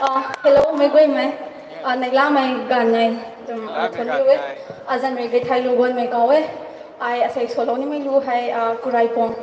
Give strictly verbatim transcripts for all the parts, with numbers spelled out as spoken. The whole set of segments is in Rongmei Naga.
Hello, meic guaymei. Neihlamei ganv nei, thunc lu e. Azanc rui Gaithailou Guanmei kaw e. Ai asei salou nimei lu hei Kuraipuang.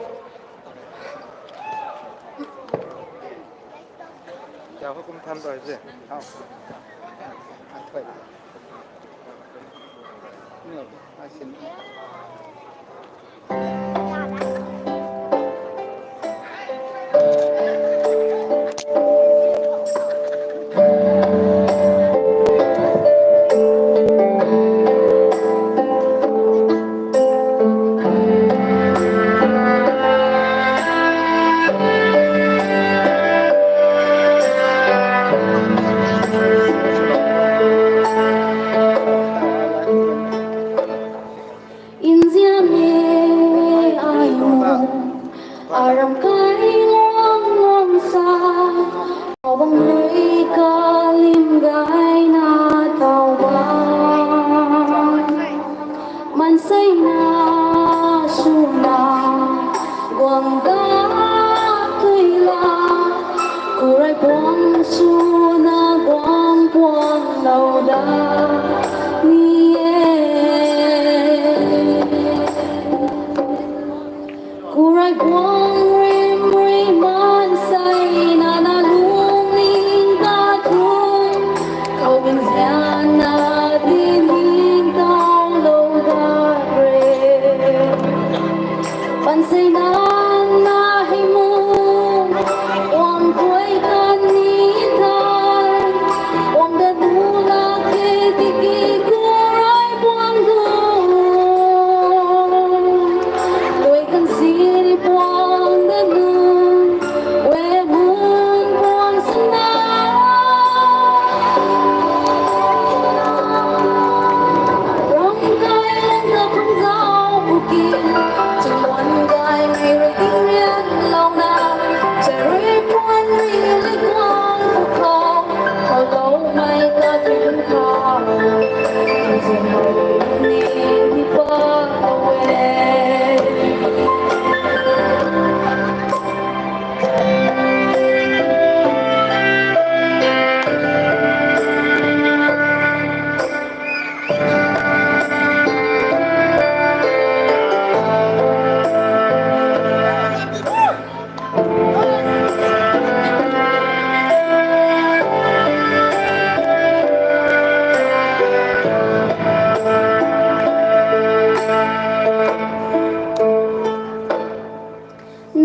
Nzian e ai mu, aram kai luang luang sa, bang lui kalim gayna taw bam. Maanseina swna guang da tui la, Kuraipuang swna guang puanglou da ni e. Kuraipuang rim rui maanseina na lungning ta thun, khou nzianna di ningtowlou da re. Maanseina na hei mu, guang kuay kan ni tha, guang da nu lak khe tiki Kuraipuang tu. Kuay kan sini puang da nu, we mun puang sana. Ram kai lang da phang zau bu ki, chingwan gaymei rui ding rianlouna, charui puan rui likuang bu khou, khouloumei ta tun khou, nzianmei ni ni pa e.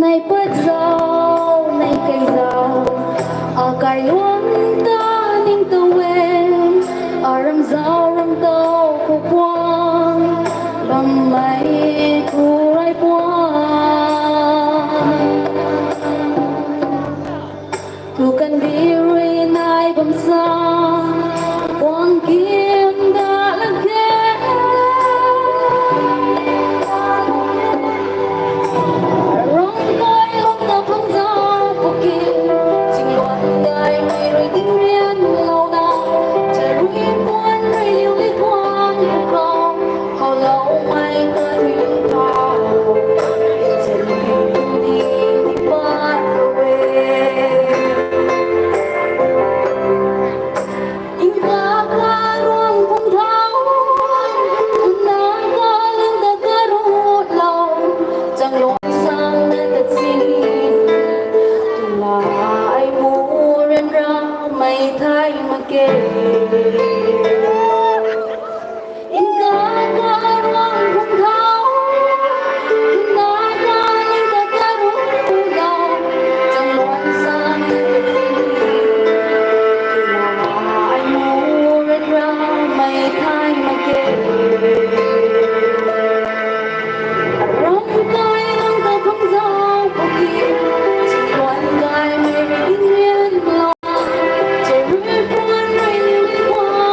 Nei pat zau, nei kei zau, akai luang ta ningtow e, aram zau ram tow khou puang, bammei Kuraipuang. Ku kandih rui nai bam sa, puang kim da lak khe. Rong kai lak ta phang zau bu ki, chingwan gaymei rui ding rianlouna, charui puan rui liu likuang bu khou, khouloumei ta tui lung khou, nzianmei ni ni pa e. Nka karuang phung thau, na kaling ta karutlou, changluang sang na ta si, tuna ai mu ryanramei thay mak ge. Nka karuang phung thau, na kaling ta karutlou, changluang sang na ta si, tuna ai mu ryanramei thay mak ge. Ram kai lang ta phang zau bu ki, chingwan gaymei rui ding rianlou, charui puan rui liu likuang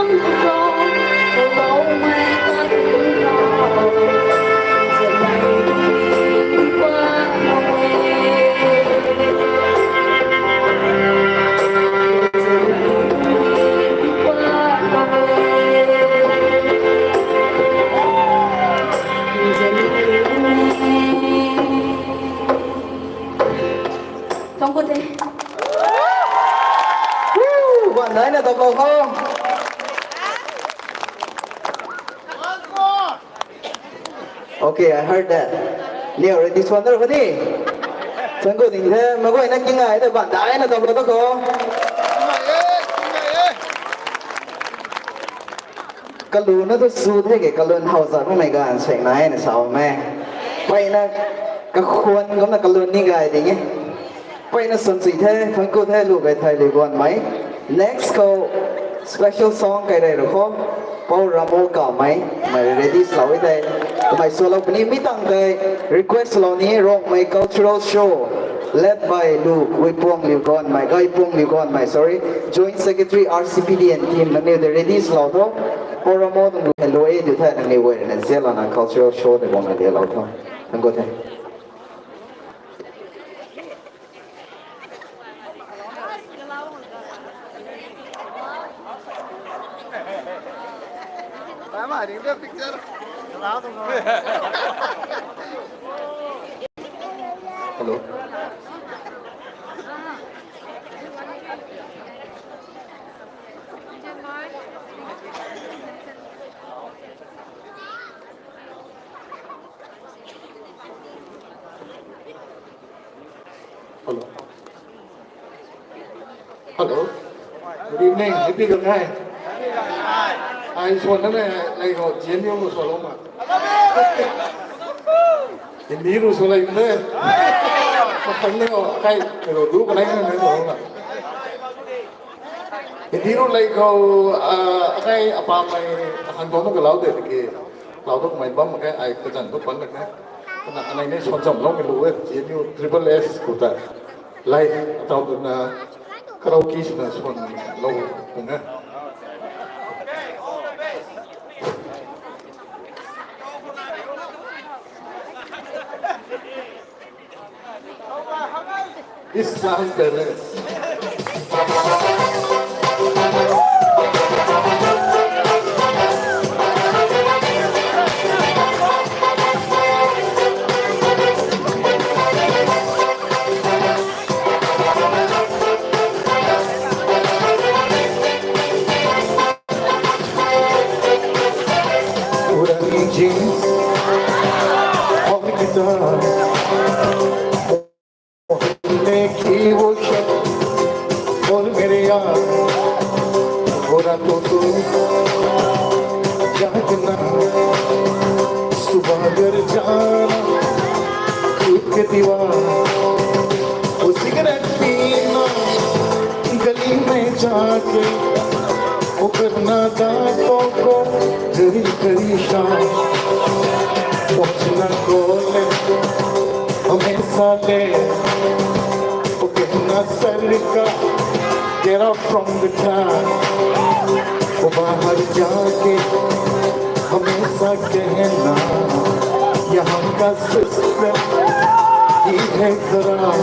Nai na tablo ho. Okay, I heard that. Ni already swan dar kani. Swan ko ding the, maguay na kingai da ban dai na tablo ta ko. Kalun na tu su the ke, kalun hau za ko mei gan seng nai na sao me. Pai na kakhwan gam na kalun ni gai ding e. Pai na swan si the, thank you the, lu gai thai li guan mai. Next ko special song kai rai ru kho. Pau Ramo ka mai, mai ready slow i the. Mai solo puni mi tang kai request lo ni Rongmei Cultural Show led by Lu Guipuang Liu Gon mai, Gaipuang Liu Gon mai, sorry. Joint Secretary R C P D and team nangniw de ready slow tho. Pau Ramo tung lu hello e du the nangniw guay na zela na cultural show de bong na de lo tho. Thank you the. Hello. Hello. Hello. Good evening. Happy Gangngai. Ai swan na le, like, ho, J N U ko solo ma. Hindi ru so lai ne. Makan ne o, kai, pero du ko lai ne ne so la. Hindi ru lai ko, ah, kai apa mai, akan ko no ko lau de ke. Lau dok mai bam kai ai kachan ko pan ne. Kana anai ne swan cham lo me lu e, J N U triple S ko ta. Live atau tu na karaoke sina swan lo ko ne. This sounds better. Purani jeans aur guitar, pehne ki wo shirt aur mere yaar, bura to tu jaanna, subah ghar jaana, khud ke diwana, wo cigarette peena, gali mein jaake, wo karna daanton ko ghari ghari shaam, pahunchna college hamesha late, wo kehna sir ka, get out from the class, wo bahar jaake hamesha kehna, yahan ka system hi hai kharaab,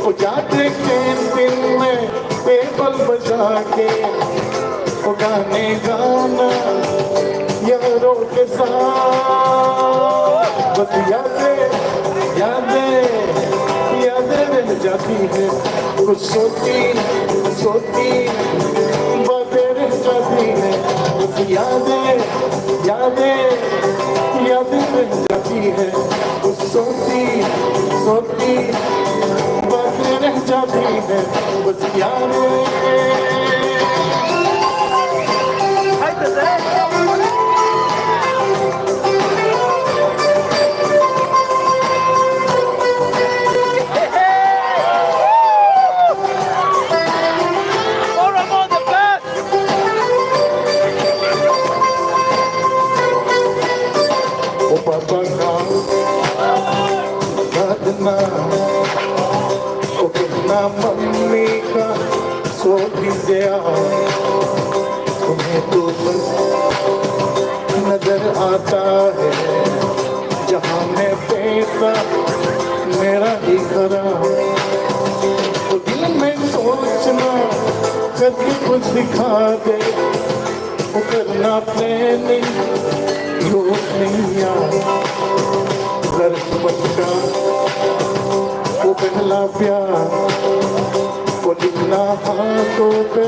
wo jaate canteen mein table baja ke, wo gaane gaana yaaron ke saath. Bas yaadein, yaadein, yaadein reh jaati hain. Kuch sochti sochti baatein reh jaati hain. Bas yaadein, yaadein, yaadein reh jaati hain. Kuch sochti sochti baatein reh jaati hain. Bas yaadein. O papa ka, ka dna, o kitna mummy ka, so bhi zyada tumhe to bas nazar aata hai, jahan mein behta mera hi ghara. To dil mein sochna karke kuch dikha de, wo karna planning log nahi yaar. Ladkpat ka wo pehla pyaar, wo dikna haath तो पे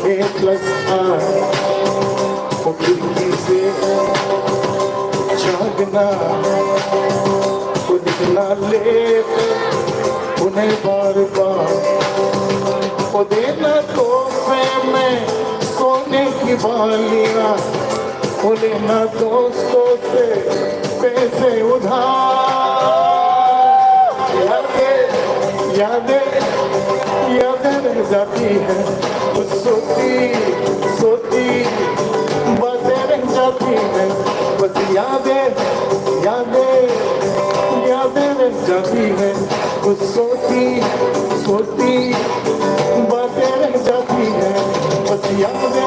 ए plus are, वो खिड़की से झांकना, वो दिखना ले, उन्हें बार बार वो देना तोहफे में सोने की बालियां, वो लेना दोस्तों से पैसे उधार। यादें, यादें, यादें रह जाती है, वो सोती, सोती बातें रह जाती है, बस यादें, यादें, यादें रह जाती है, वो सोती, सोती बातें रह जाती है, बस यादें।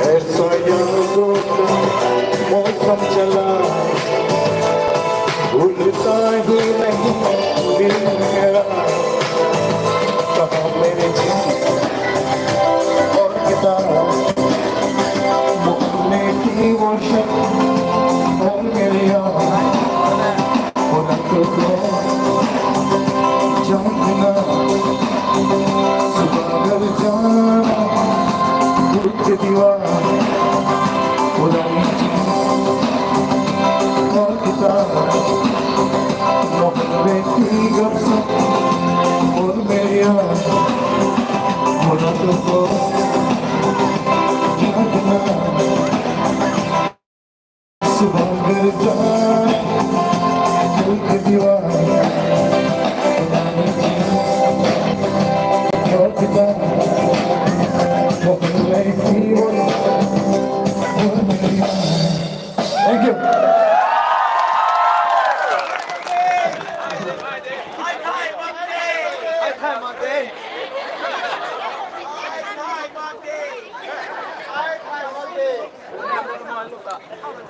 ऐसा यादों का मौसम चला, भूलता ही नहीं दिल मेरा। कहाँ मेरे जिस्म और किताब, मुकदमे की वो शब और मेरी याद। वो रंग को जाऊंगा सुबह घर जाना, दूध के दीवार, वो रंग और किताब, मोहब्बत की गपशप और मेरी याद। वो रंग को जाऊंगा सुबह घर जाना, दूध के दीवार, वो रंग की गपशप और मेरी याद। Thank you.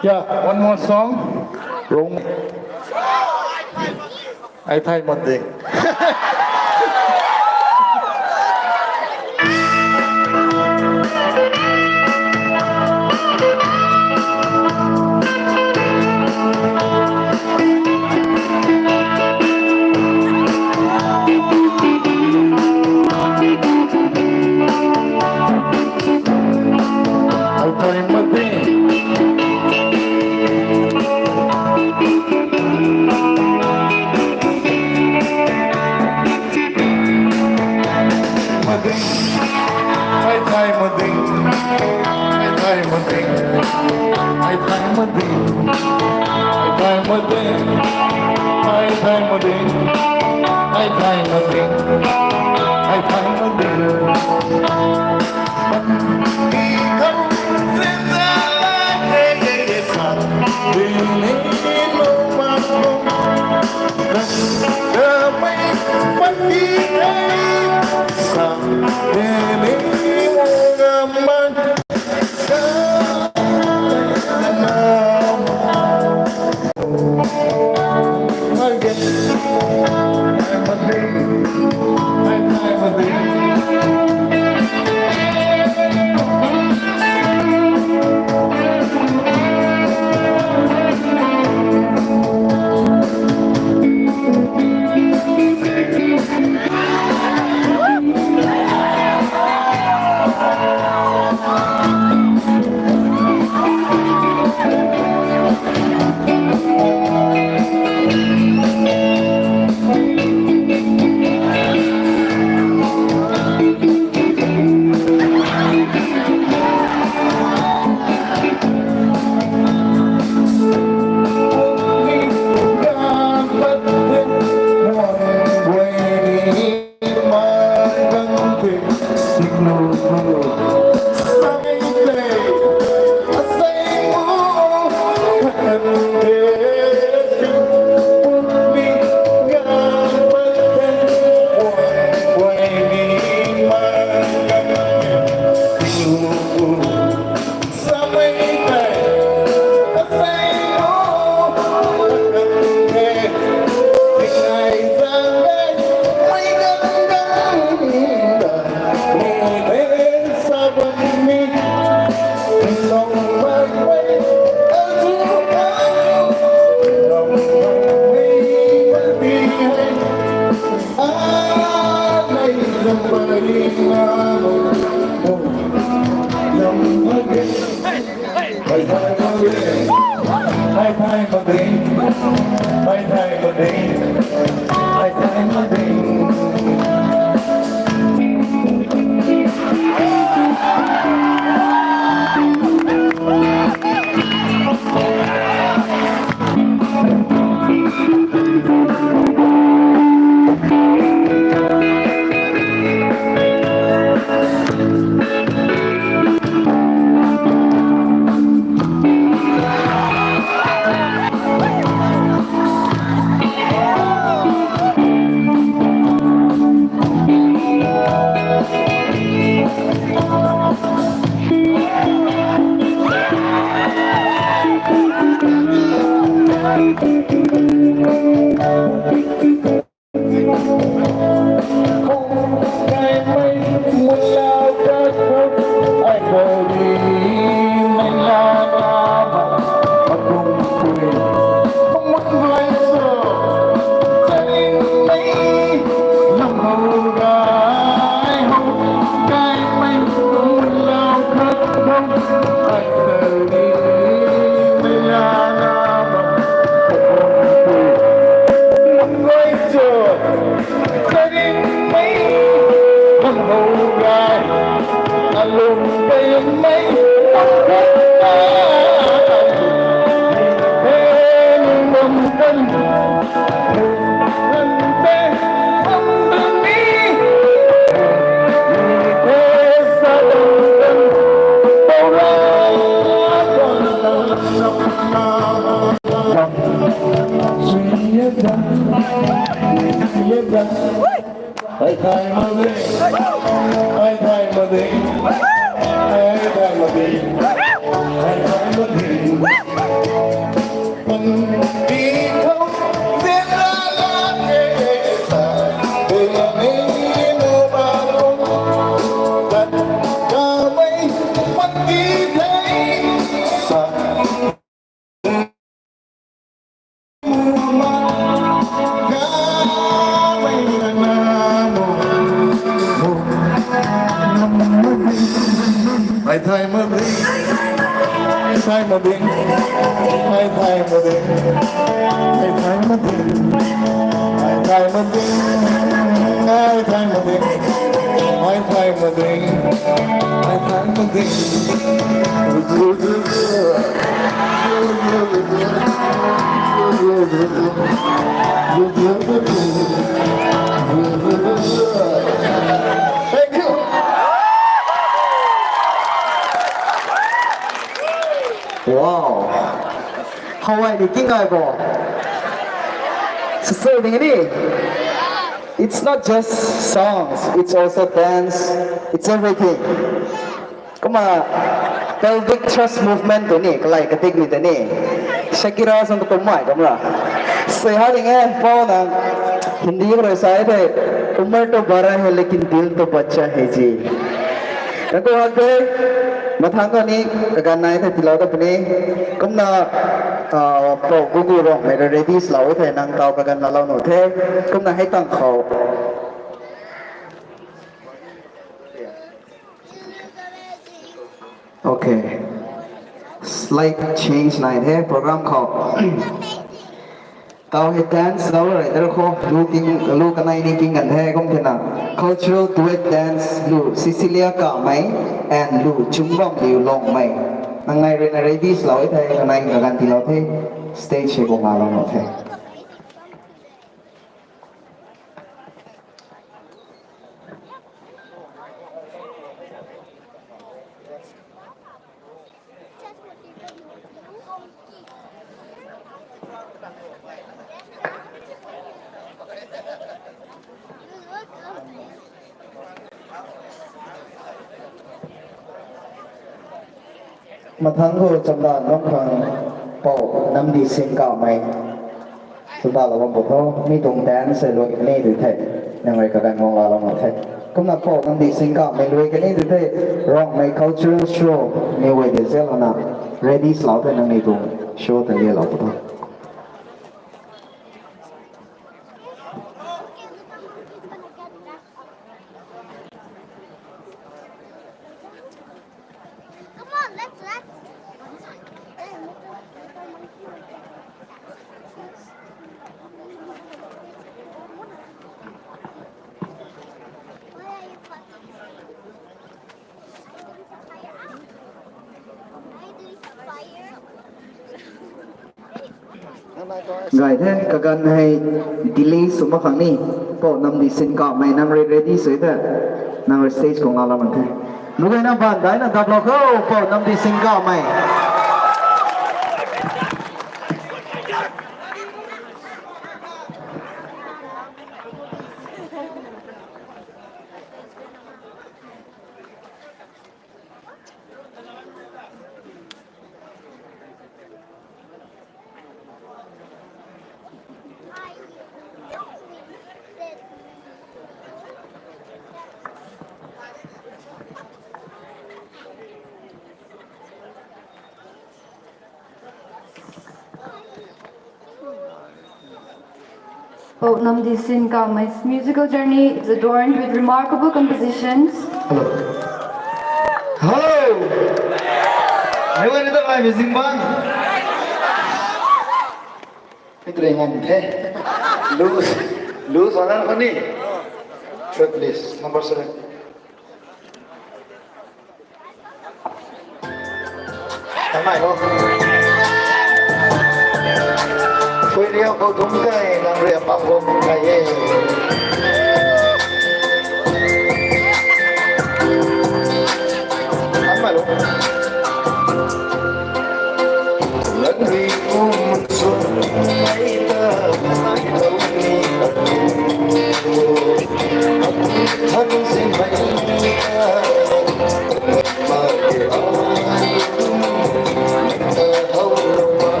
Yeah, one more song. Rong. Ai thay mat ding. Ai thay mat ding. Mat ding, ai thay mat ding, ai thay mat ding, ai thay mat ding, ai thay mat ding, ai thay mat ding, ai thay mat ding, ai thay mat ding. Ai thai mading, ai thai mading, ai thai mading. Ai thai mading, ai thai mading, ai thai mading, ai thai mading. Panty khou zena la ke sa, dei la mei nu ba lo, tat ka mei panty thei sa. Ai thai mading, ai thai mading, ai thai mading, ai thai mading, ai thai mading, ai thai mading, ai thai mading, ai thai mading. Thank you. Wow. How ai ni king ai bo. Sasai ding ni. It's not just songs, it's also dance, it's everything. Kumna pelvic thrust movement tw ni, kalai kadik ni tw ni. Shakira sang katum mai kumna. Sei ha ding e, pau na Hindi khou rui sa e the, "Umar to bara hai lekin dil to bacha hai ji." Nang khou hak the, mathang khou ni kaganv nai the tiilou ta puni. Kumna, ah, pau Gugu Rongmei rui ready swlou the, nang taw kaganv laalou nuh the. Kumna hei tang khou. Okay. Slight change nai the program khou. Taw hei dance lou rui der khou, lu ting, lu kanei ni king kan the kum thena. Cultural duet dance lu Cecilia Kamei and lu Chumbam Liu Longmei. Nang nai rui na ready swlou the, nang nai kaganv tiilou the. Stage hei guang laalou nuh the. Mathang khou chamdan bam khang pou Namdi Singh Kamei. Chamdan lou bam pou tho, mi tuang dance hei lui kani tu the, nang rui kaganv guang laalou nuh the. Kumna pou Namdi Singh Kamei lui kani tu the, Rongmei cultural show, mi guay de zalouna, ready swlou the nangniw tuang show ta lialou pou tho. Come on, let's, let's. Gay the, kaganv hei delay sw mak khang ni. Pou Namdi Sinkamei nang rui ready sw the. Nang rui stage khou ngala man the. Lu gayna baan daina daplou khou, Pou Namdi Sinkamei. Pou Namdi Sinkamei's musical journey is adorned with remarkable compositions. Hello. Hello. Everyone, it's my amazing band. Pi three ngan the. Lose, lose honor kani. Short list, number seven. Tamai ho. Pui liau khou dum kai, nang rui apam khou kai e. Tamai lo.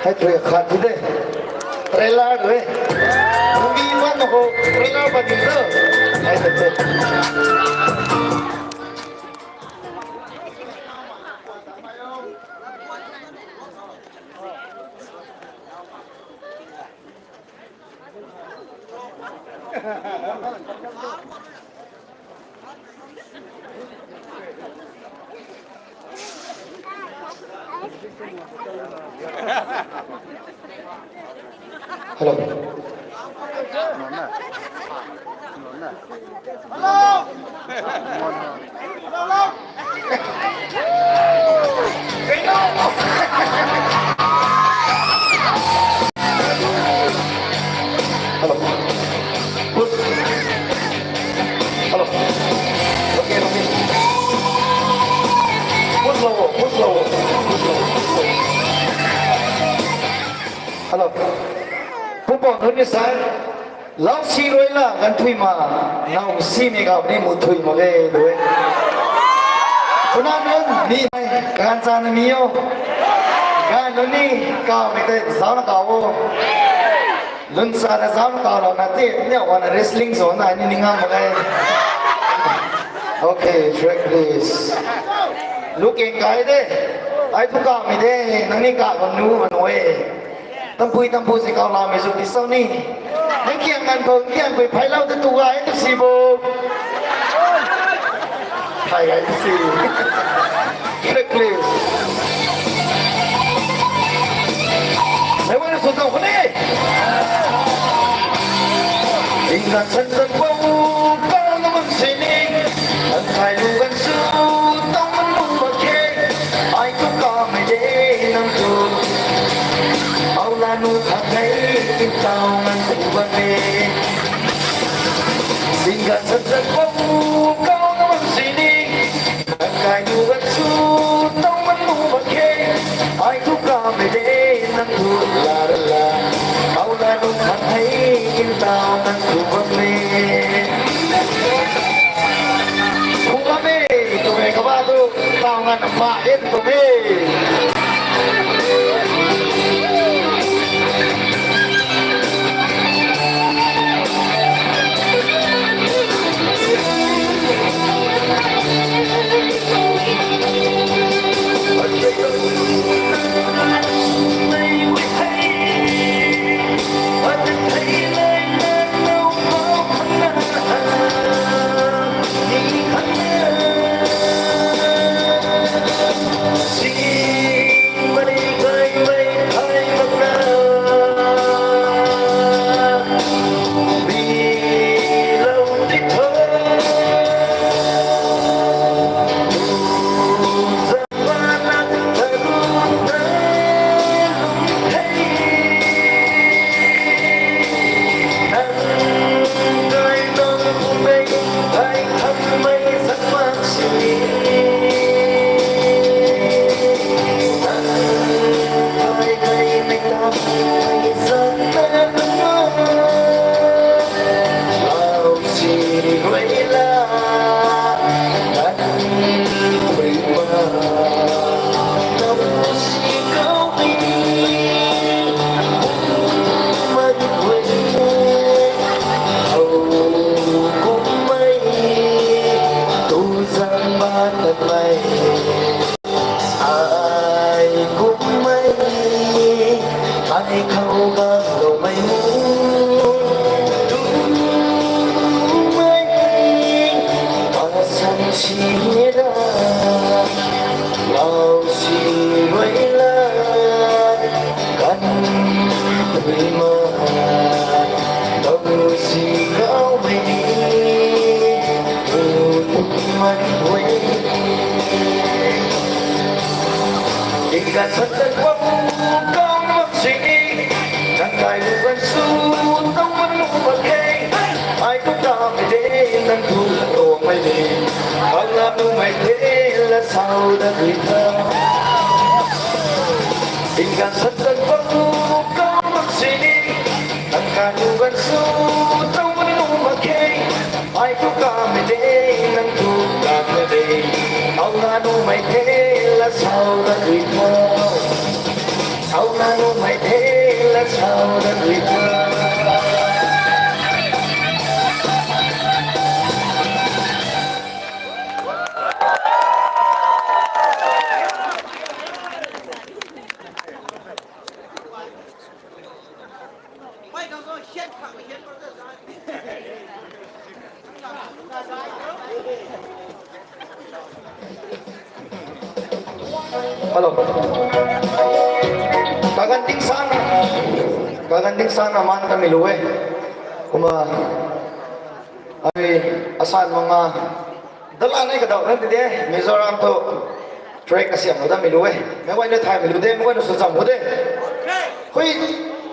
Hai three khat hi de. Trailer re. Movie man ko trailer pa di so. Hai three. Hello. Hello. Push. Hello. Okay, okay. Push low, push low, push low. Ni sai, lau si rui la gan thui ma, nau si mi gap ni mu thui ma ge dui. Kuna nun mi, gan sa na mi o. Gan nun ni, ka mi te zau na ka o. Lun sa na zau na ka lo na ti, ni wana wrestling zo na ni ni ngam ma ge. Okay, track please. Looking kai de. Ai tu ka mi de, nang ni ka ko nu ma nui. Tampui, tampui si kau la mi zu ti sau ni. Hei kiang ngan khou, kiang pui phai lau te tu ga e tu si bo. Phai ga e tu si. Click, please. Hei wan su tau ko ni. Ing kan san san bo, kau na man si ni. An kai lu kan su, tau man lu ma ke. Ai tu ka mi de nang tu. Au la nu khat nei, in tau nang tu ban e. Ing kan san san bo, kau na man si ni. An kai nu kan su, tau man lu ma ke. Ai tu ka mi de nang tu la la la. Au la nu khat nei, in tau nang tu ban e. Khou la me, tu me kaba tu, tau ngan ma e tu me. Ai kummei, ai khou gangloumei mu, tumei, asan si ra, lau si rui la, kan thui ma, lau si kaumei ni, tu tumei hui. Tingkat satan bam kau mak sini, nang kai lu kan su, tau man lu mak khe. Ai tu ta mei de, nang tu la tuang mei de. Ang la tu mei de, la sau da dui ta. Tingkat satan bam kau mak sini, nang kai lu kan su, tau man lu mak khe. Ai tu ka mei de, nang tu ka mei de. Au na nu mei de, la sau da dui ta. Au na nu mei de, la sau da dui ta. Hello. Kaganv ting sang, kaganv ting sang na man kamei lu e. Kumna, ai, asan manga, dalan nei kadau na ti de, Mizoram tu track kasiam lu damei lu e. Meic guayna thaymei lu de, meic guayna sw cham hu de. Hui,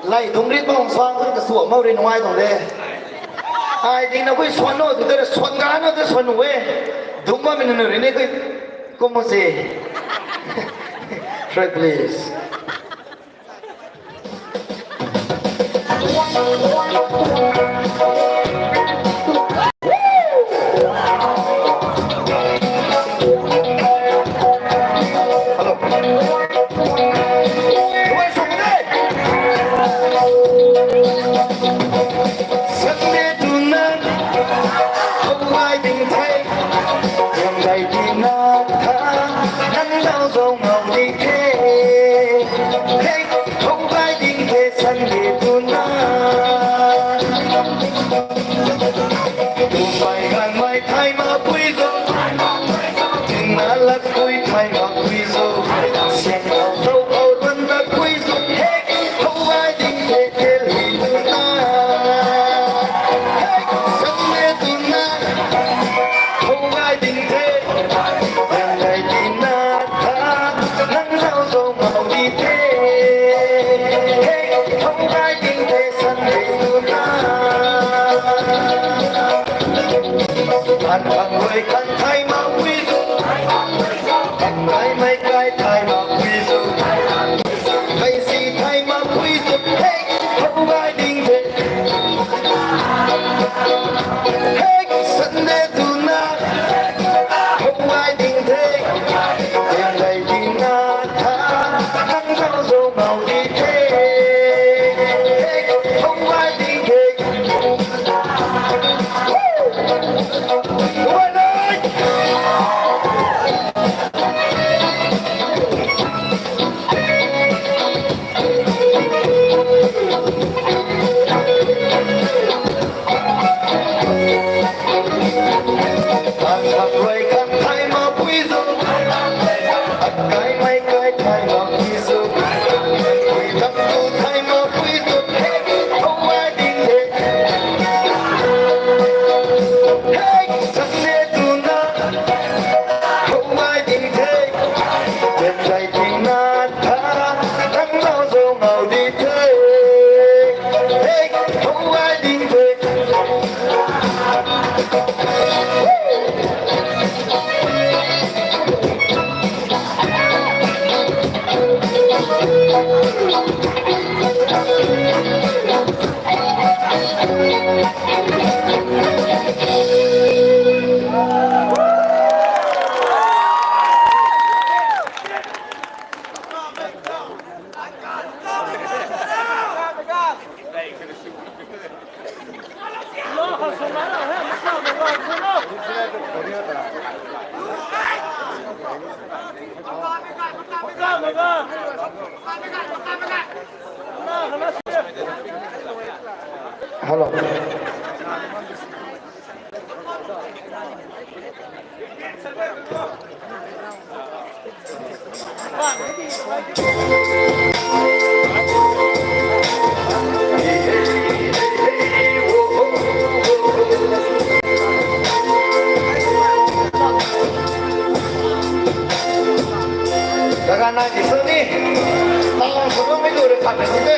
lai dungc rit bam sang kasuam mak ri nungai tuang de. Ai ding na hui swan no tu de, swan ga no de swan nu e. Dungc bammei nunc ri ni hui, kum mo se. Track, please. Hello. Sunday tuna, how I ding the, how I ding the, nang zau zau ngau di the. Hey, how I ding the, Sunday tuna. Tumbai ganmei thay mak pui zo. Tingna lat pui thay mak pui zo. Siang khou thau khou run mak pui zo. Hey, how I ding the, thel hi tuna. Hey, Sunday tuna. How I ding the, how I ding the, nang zau zau ngau di the. Hey, how I ding the, Sunday tuna. Kan kan rui kan thay mak pui zo. Kan kai mei kai thay mak pui zo. Kai si thay mak pui zo. Hey, how I ding the, hey, Sunday tuna. How I ding the, how I ding the, nang zau zau ngau di the. Hey, how I ding the. Woo! Why not? Kan kan rui kan thay mak pui zo. Kan kai mei kai thay mak pui zo. Pui tam tu thay mak pui zo. Hey, how I ding the. Hey, Sunday tuna. How I ding the. Ten tai ting na tha. Nang zau zau ngau di the. Hey, how I ding the. Hello. Kaganv nai di sw ni. Tang sw bammei lu rui khat na sw de.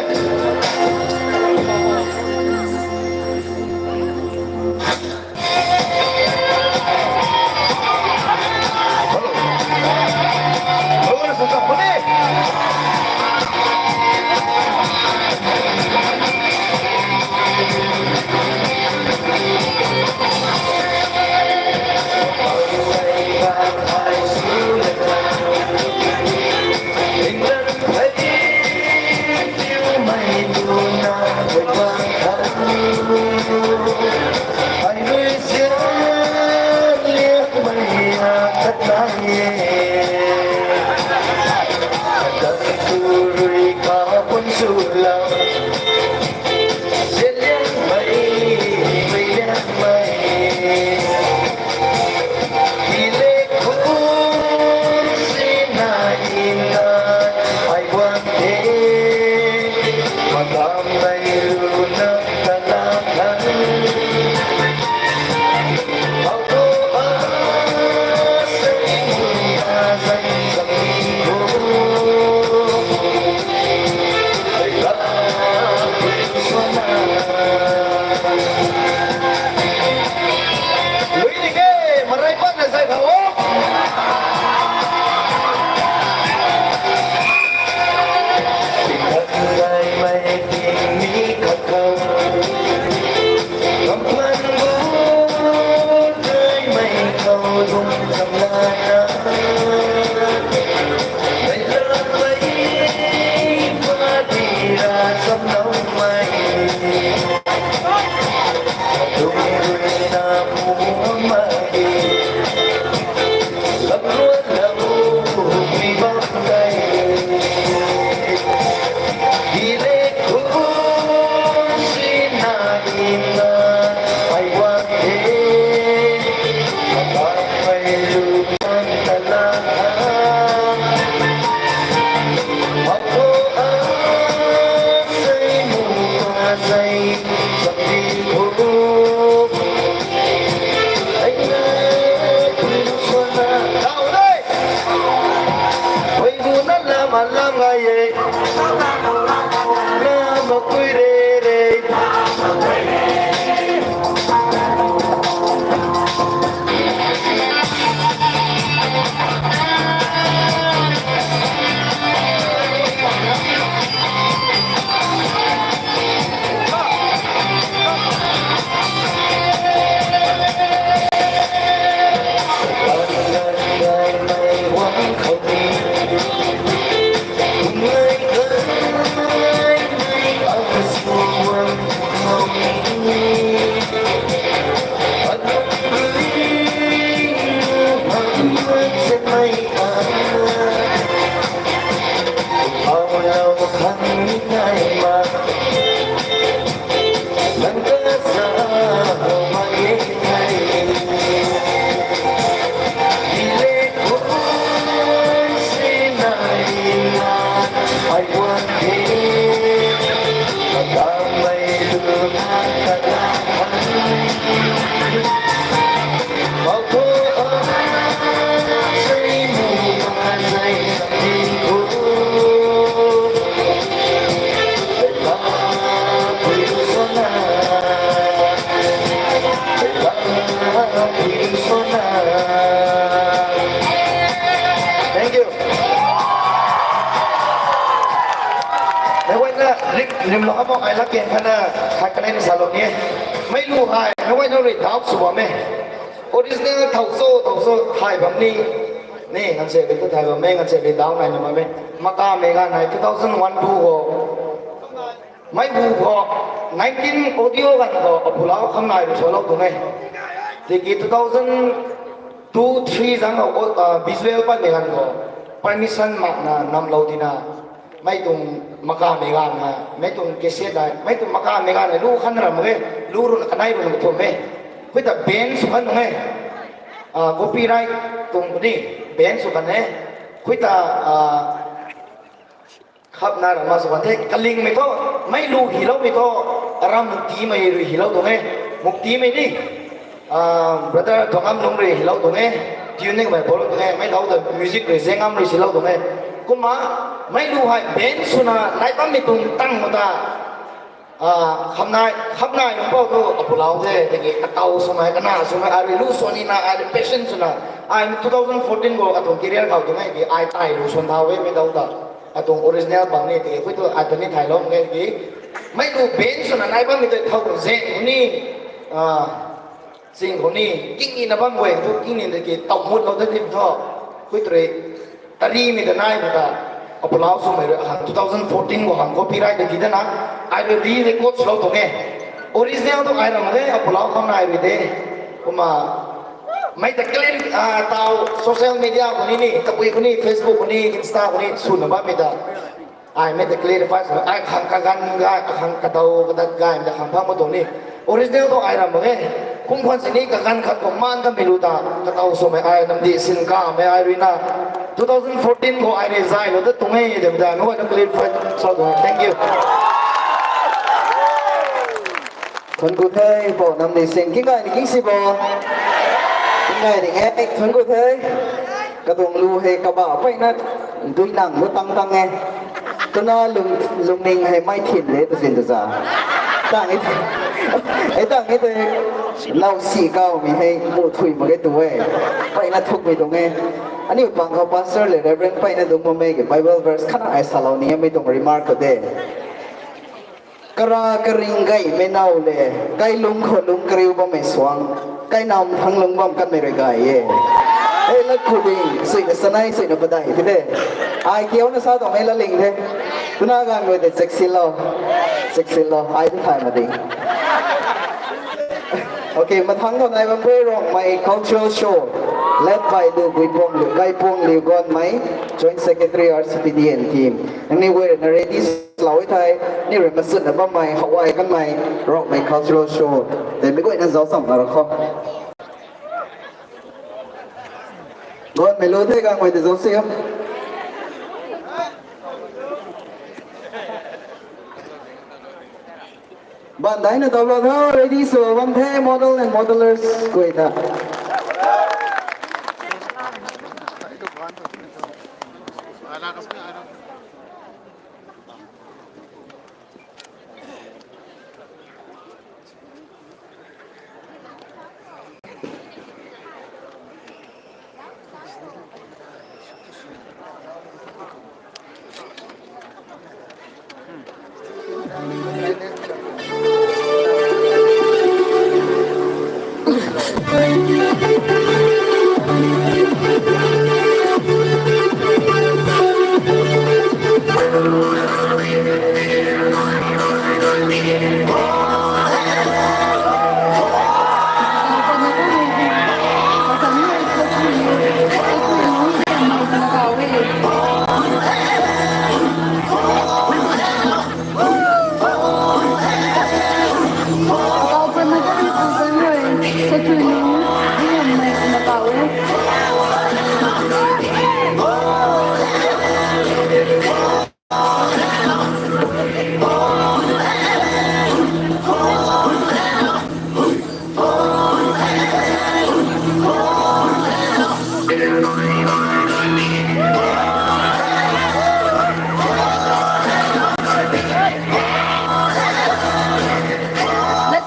ngai e. Lama kui re re. Thank you. Meic guayna rim, rimlou amok ai lak ken khana khat kanei na salou ni e. Mei lu hei, meic guayna rui doubt sw bam e. Original thau cho, thau cho, thay bam ni. Ni, ngan se ri tu thay bam e, ngan se ri doubt nai na bam e. Maka mei ganv hei two thousand one two khou. Mei hu khou, nineteen audio ganv khou, apulau kham nai rui salou tuang e. Tiki two thousand two three zang khou, ah, visual patmei ganv khou, permission makna namlou tina. Mei tuang makamei ganv na, mei tuang cassette ai, mei tuang makamei ganv na, lu khan ram e, lu run kanei run kathum e. Khui ta ban sw khan nung e. Ah, copyright tuang kuni, ban sw khan e. Khui ta, ah, khapna ram ma sw khan the, kalingmei thu, mei lu hiloumei thu, aram Muktimei rui hilou tuang e. Muktimei ni, ah, brother Tuangam Lung rui hilou tuang e. Tune ni kamei bol tuang e, mei thau ta music rui Zengam rui silou tuang e. Kumna, mei lu hei ban swna nai bammei tuang tang ma ta, ah, khamnai, khamnai nunc pou thu apulau the, tiki ataw swmei, kana swmei, ai rui lu sw nina, ai rui passion swna, ai two thousand fourteen khou atuang career khou tuang e, ki ai tai lu swn thau e, mei thau ta. Atuang original bam ni, tiki khui tu ai ta ni thailou nge ki. Mei lu ban swna nai bammei tei thau tu zen khou ni, ah, sing khou ni, king ni na bam guay tu, king ni tiki taw mutlou ta tim thu. Khui tu rui, tarimei ta nai bu ta. Apulau swmei rui, akhang two thousand fourteen khou khang copyright ta ti dana, ai rui re-record swlou tuang e. Original tu ai ram e, apulau kham nai rui de. Kumna, mei ta clear, ah, taw social media khou ni ni, tabui khou ni, Facebook khou ni, Insta khou ni, swna bammei ta. Ai mei ta clarify swna, ai khang kaganv gay, akhang kadaw kadat gaymei ta khang phang ma tuang ni. Original tu ai ram mak e. Kum khwan sini kaganv khat khou maan kamei lu ta, kataw swmei ai namdi sin kamei ai rui na. Two thousand fourteen khou ai rui zaylou dat tuang e, de ta, nunc guayna clarify sw tuang e. Thank you. Thuanc ku the, pou namdi sin. King gay ni king si bo. King gay ni e, thuanc ku the. Katuang lu hei kabah peyna dui nang lu tang tang e. Twna lung, lungning hei mei thin de, tw sin tw za. Tang e, e tang e tei, now si kawmei hei muh thui mak ge tu e. Peyna thukmei tuang e. Aniu pang khou pastor le reverend peyna dungc bammei ki Bible verse khatna ai salou ni e, mei tuang remark khou de. Kara karing gaymei now le, kailung khou lung kariu bammei suang, kainam thang lung bam kanmei rui gay e. Hei lat khou ding, suina sanei, suina padai ti de. Ai kiuna sa tuang e, latling the. Twna ganv guay de chaksilou. Chaksilou, ai tu thay mak ding. Okay, mathangc khou nai bam the Rongmei Cultural Show, led by Lu Guipuangliu, Gaipuangliu Gonmei, Joint Secretary R C P D and team. Nangniw guay rui na ready swlou e thei, ni rui masutna bammei, howai kanmei, Rongmei Cultural Show. Tei mei guayna zauc chamna ra khou. Gonmei lu the, ganv guay tei zauc si o. Ban daina tawlou tho, ready sw bam the, model and modelers guay ta. Let's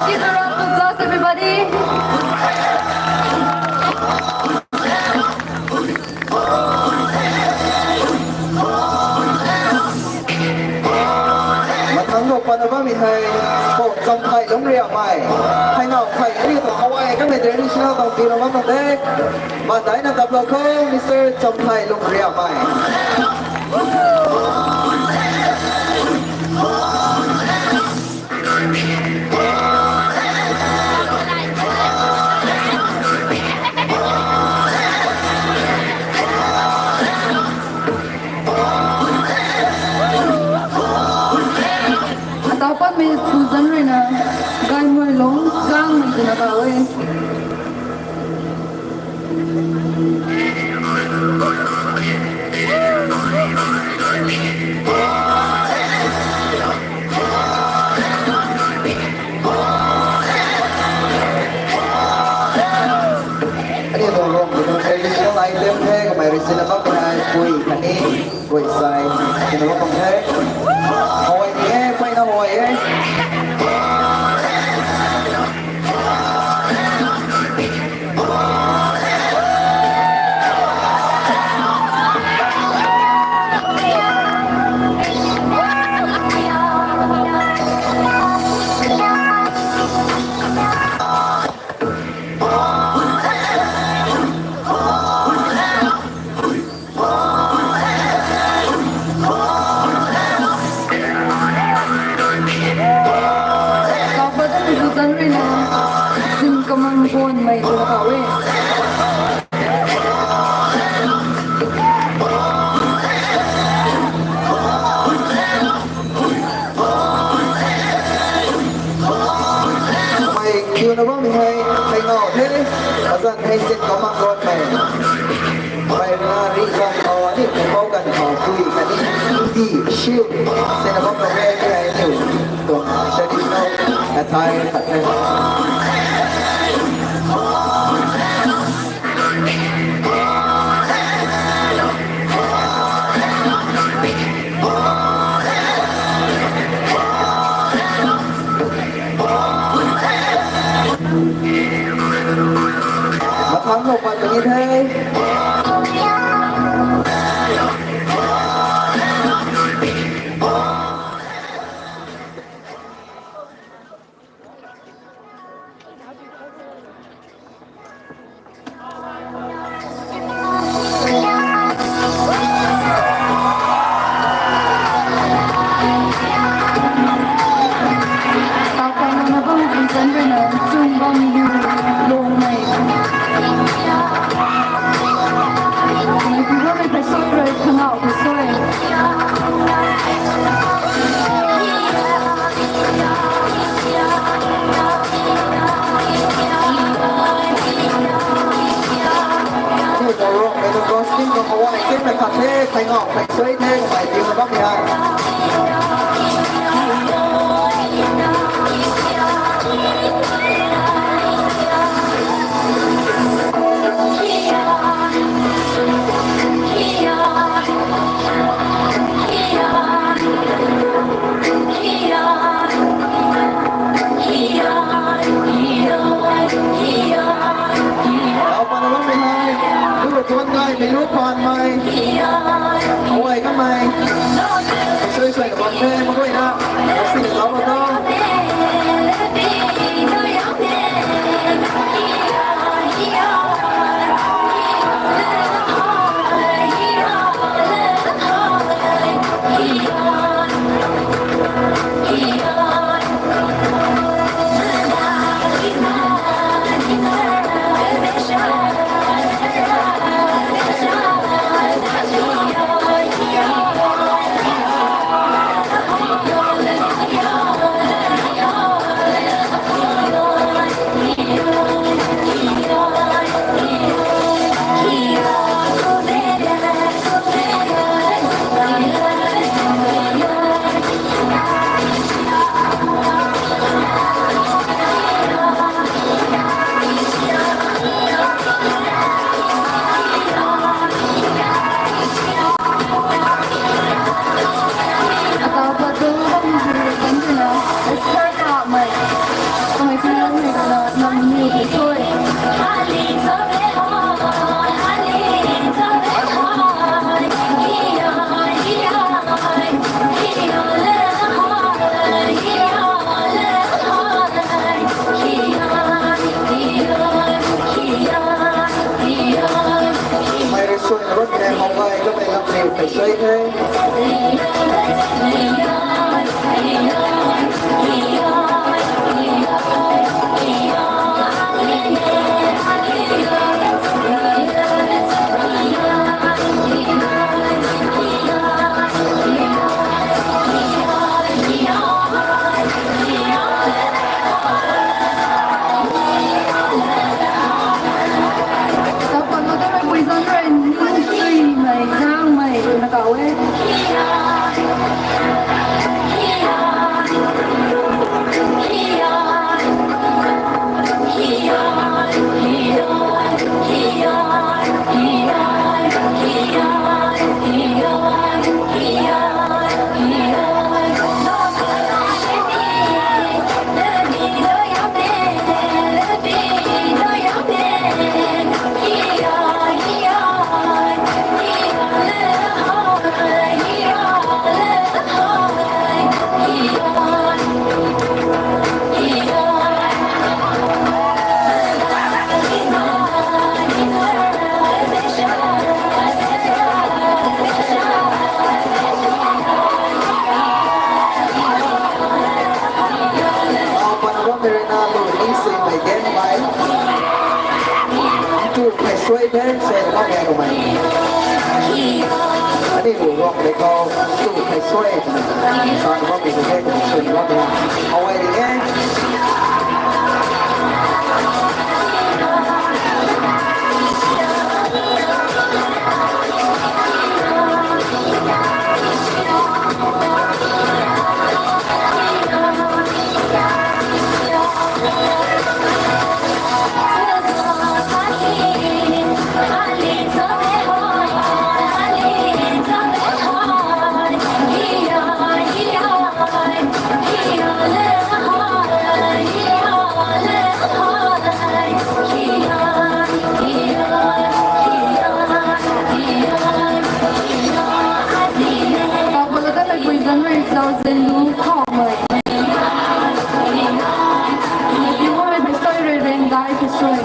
give a round of applause, everybody. Mathang lou patna bammei hei, Pu Chamthai Lungriamei. Hei nau hei, aniu tuang Hawai kamei traditional tuang pi lou bam tuang de. Mathai na taplou khou, Mister Chamthai Lungriamei. Ataw patmei pu zanc ruina, Gaymei Lung Kangmei twna kauc e. Aniu tuang Ruangmei tuang traditional item the, kamei rui sinna bam hei pui khatni guay sai sinna bam tuang the. Hawai ni e, mpeyna Hawai e. Kauc pat ta pu zanc ruina, Zin Kamang Gonmei twna kauc e. Kamei kiuna bammei hei, hei ngau the, azanc hei Zin Kamang Gonmei. Mei rui na ri zang khou, aniu pupouc ganv khou, pui khatni nti, shield, sinna bam tuang e, hei aniu tuang traditional attire khat the. Mathang lou pat puni the. Kauc pat na bam pu zanc ruina, Chungbam Lungmei. Mei pu bammei pei soi rui, khangau pei soi. Aniu tuang Ruangmei tuang costume tuang Hawai kemei khat the, khangau pei soi the, kamei tiuna bammei hei. Kauc pat na bammei hei, lu tuan gaymei lu phanmei, Hawai kamei. Sui sui na bam the, mak guayna, sina zauc bam tho. Ai suai the. Taw pat lou tamei pui zanc rui, nunc suimei, nangmei twna kauc e. Aw, pana bammei rui na lu ni suimei ganmei. Ntu phey suai the, suai na bammei rui mei. Ani lu guang de khou, ntu phey suai. Sa na bammei rui the, suai na bammei. Away again. Taw pat lou tamei pui zanc rui zauzian lu khou mei. Mei pui zanc rui reng dai pui suai.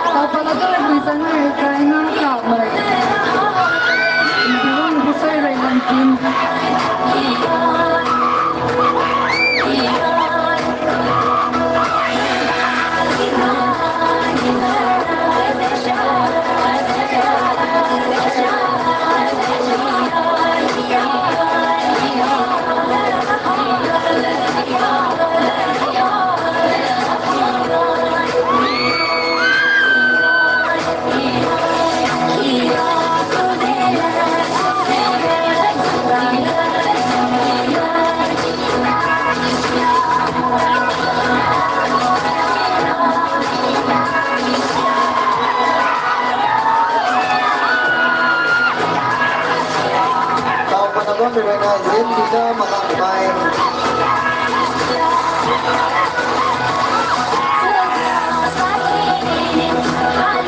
Taw pat lou tamei pui zanc rui reng dai khou mei. Ntu pui suai rui lan tin. Taw pana bammei rui na zin dina malang bai.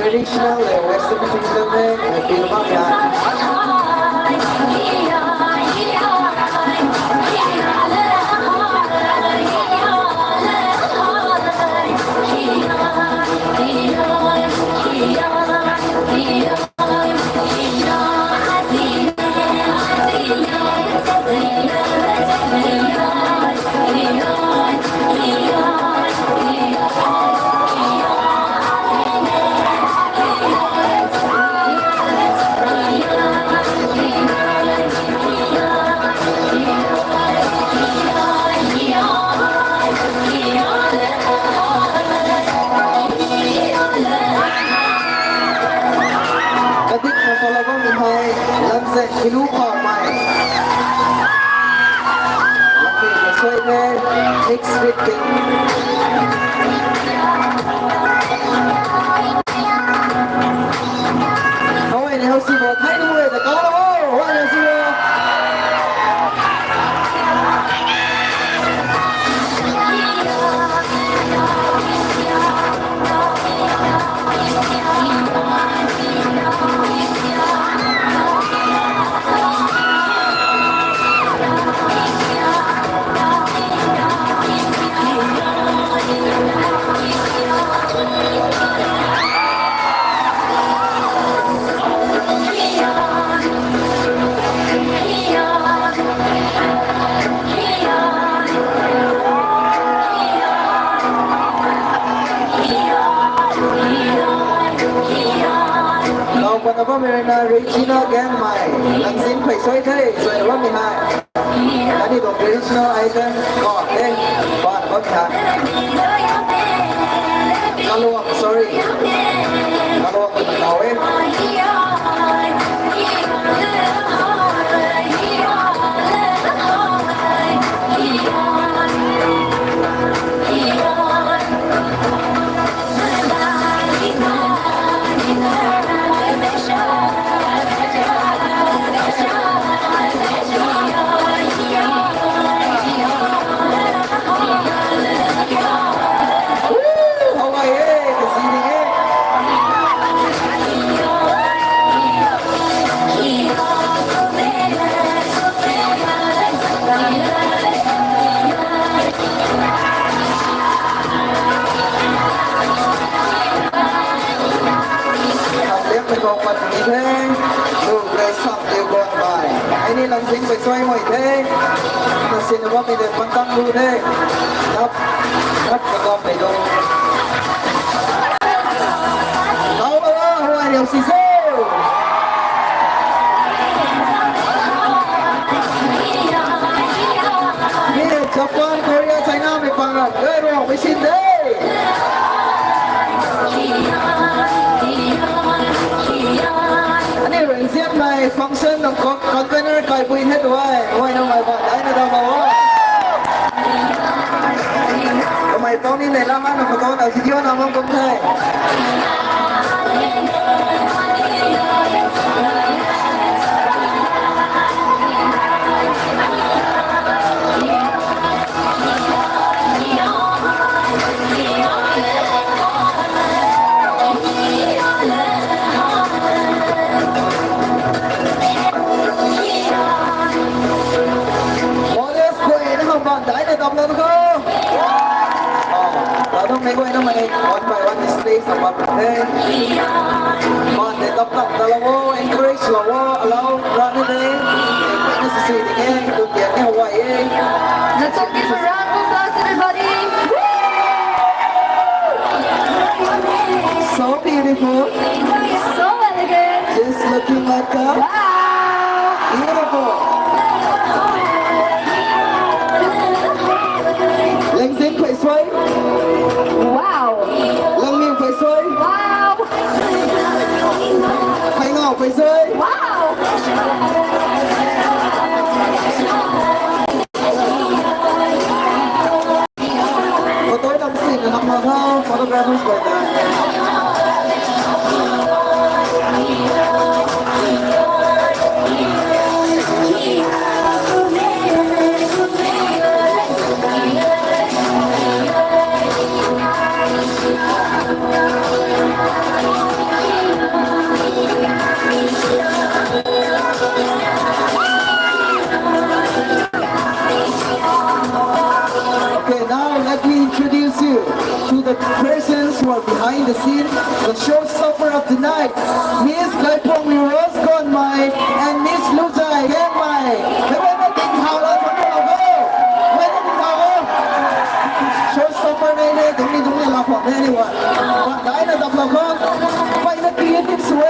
Traditional le western fusion hei, eh, pil bam ya. Kadik na salou bammei hei, Lamzek Kilu Phaomei. Lampi na suai the, next week ting. How many house you got? How many house you got? Nau pana bammei rui na Regina Gangmei, Langzin phey suai the, suai na bammei hei. Ani tuang traditional item, oh, eh, ba, ba, ha. Kaluang, sorry. Kaluang, kaluang, eh. Ai ni lungc kei sam liu guang bai. Ai ni Langzin phey suai mei the. Na sin na bammei de pantang lu the. Nap, nap ka gam mei lung. Nau la la, huai riu si se. Mi Japan, Korea, China mei pang ra, gay ruang mei sin de. Aniu rui nzianmei function nang kok convener kaipui the tu ai, ai nang mai ba dai na dau ma o. Kamei tau ni nei lam na photo na video na mang kum the. Models khou na hou ban dai na dam lan kho. Ah, ladung mei guay na mei one by one display sa pat the. Ban de tap tap ta la wo, encourage la wo, allow run de. Mei na sisi ding e, tu tian ni hou e. Let's all give a round of applause, everybody. So beautiful. So elegant. Just looking like a Wow. Beautiful. Langzin phey suai. Wow. Langmiu phey suai. Wow. Phey ngau phey suai. Wow. Photo nam si na nam ma tha, photographers guay ta. Persons who are behind the scene, the showstopper of the night, Miss Gaipuangmei Rose Gonmei and Miss Luzai Gangmei. Meic guayna ting thau la thangc lou o. Meic guayna ting thau o. Showstopper nei nei, dungc ni dungc ni la pang nei ni wa. Wa daina dam lou kho. Mpeyna creative sw e.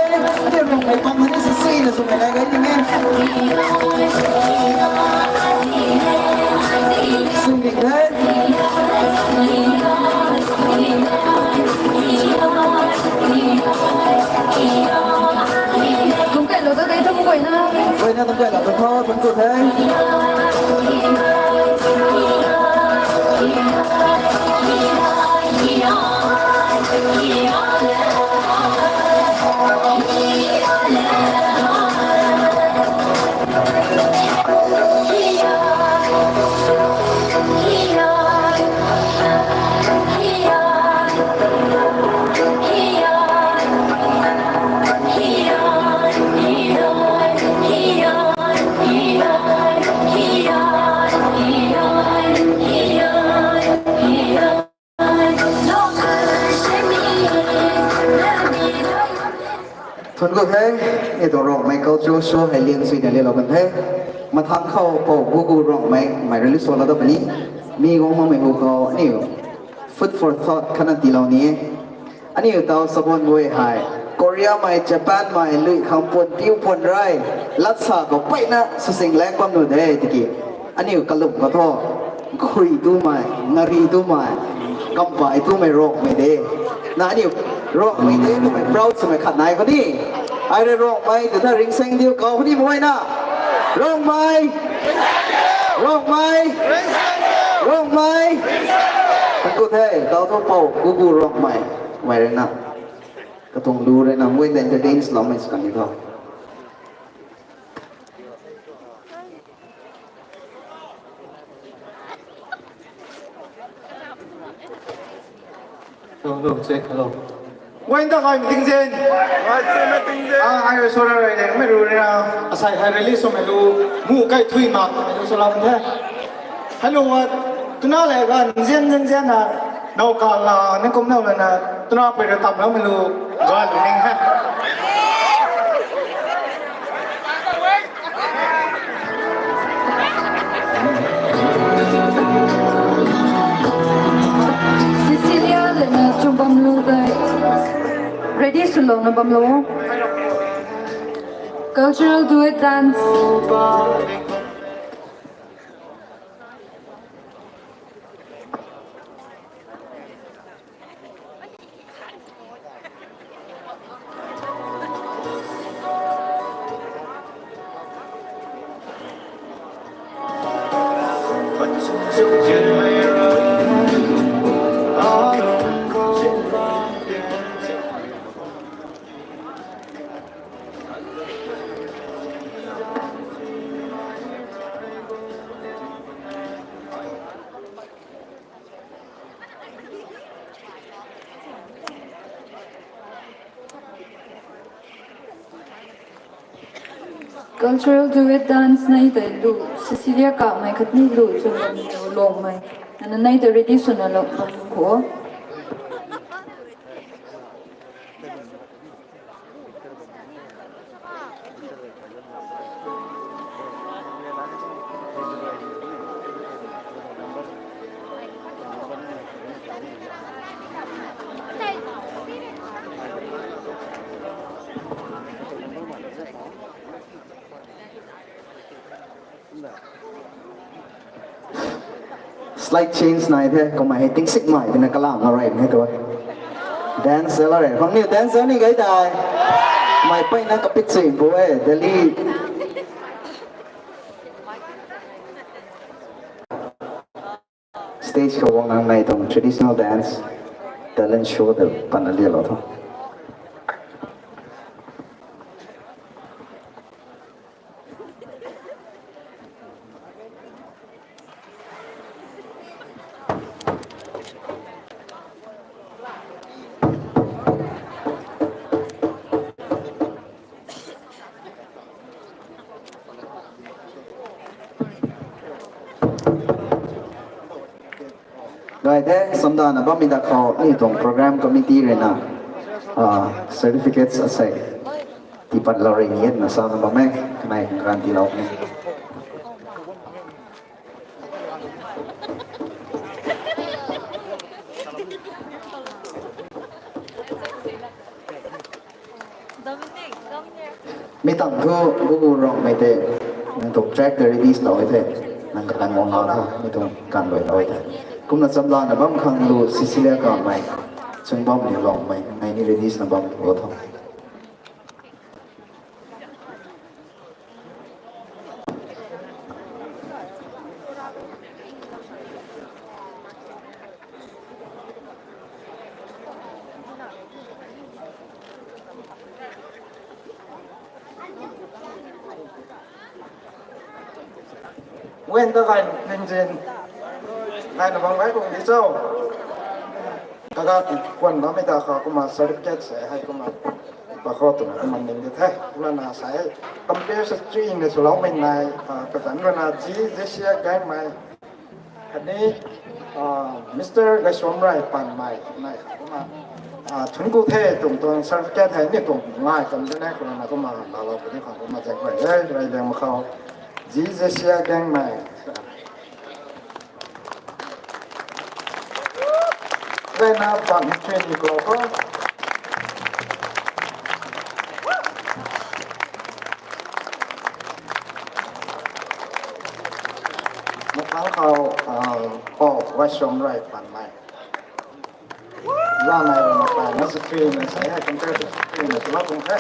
Ni rung mei pang ni sw si na sw mei nei gay ni e. Sw ni e. Kum kai lou ta tei thu guayna. Guayna tum kai lou ta tho, thank you the. Thank you the, ni tuang Rongmei cultural show hei lian suina lialou kan the. Mathang khou Pou Gugu Rongmei, mei release sw la da puni. Mi guang makmei hu khou aniu food for thought khatna tiilou ni e. Aniu taw sabon guay hei Korea mei, Japan mei, lui khang puan piu puan rey, latsa khou peyna swsing lang bam nu de tiki. Aniu kalum khou thu, khui tumei, ngari tumei, kampai tumei Rongmei de. Na aniu Rongmei de twmei proud swmei khat nai khou ni. Ai rui Rongmei tw tha ringsang diu kau khou ni mei na. Rongmei! Rongmei! Rongmei! Thank you the, taw thu Pou Gugu Rongmei. Mei rui na. Katuang lu rui na, mei ta entertain swloumei sw kan ni tho. Hello, hello, check, hello. Guay ta gaymei tingzin. Ah, ai rui sora rui ne, mei rui na. Asei hei release swmei lu, mu kai thui mak, mei lu sora the. Hello, wat, twna le ga, nzian, nzian, nzian na, now kala, ni kum now la na, twna pui rui tamloumei lu, ga lu ning he. Cecilia lana chung bam lu dai. Ready swlouna bam lou. Cultural duet dance. Cultural duet dance nei tei lu, Cecilia Kamei khatni lu, chun Longmei. Ana nei tei ready swna lou bam khou. Slight change nai the, kumna hei tingsikmei twna kalam na rey mei tu. Dance la re, khang niw dance ni gay dai. Mei peyna kapit sui bu e, Delhi. Stage khou guang nang nei tuang traditional dance talent show ta patna lialou tho. Gay the, samdana bammei da khou ni tuang program committee rui na, ah, certificates asei tipat lou rui ni na sa na bam e, kanei khang kan ti lou ni. Mi tang thu, Google Rongmei te, nang tuang track te release lou e the, nang kakan wang lou tho, mi tuang kan lui lou e the. Kumna chamlana bam khang lu Cecilia Kamei, Chungbam ni Longmei, nai ni release na bam lou tho. Wen ta gay ningzin. Gay na bam gay kung di cho. Kaga kuan bammei ta khou kumna certificate se hei kumna. Pakho twna kumna ning di the. Kumna na sa hei. Compare sa chui na swloumei nai. Ah, kazanc rui na G Jessica Gangmei. Khatni, ah, Mister Gaisuamrei Panmei nai kumna, ah, thunc ku the tuang tuang certificate hei ni tuang ngai kan de ne kumna kumna laalou puni khang kumna zaeng rui le, rui liang mak khou. G Jessica Gangmei. Rui na pan chui ni ko ko. Mathangc khou, ah, Pou Gaisuamrei Panmei. Lanei rui na pan na sa chui na sa hei compare to chui na sa lou tuang the.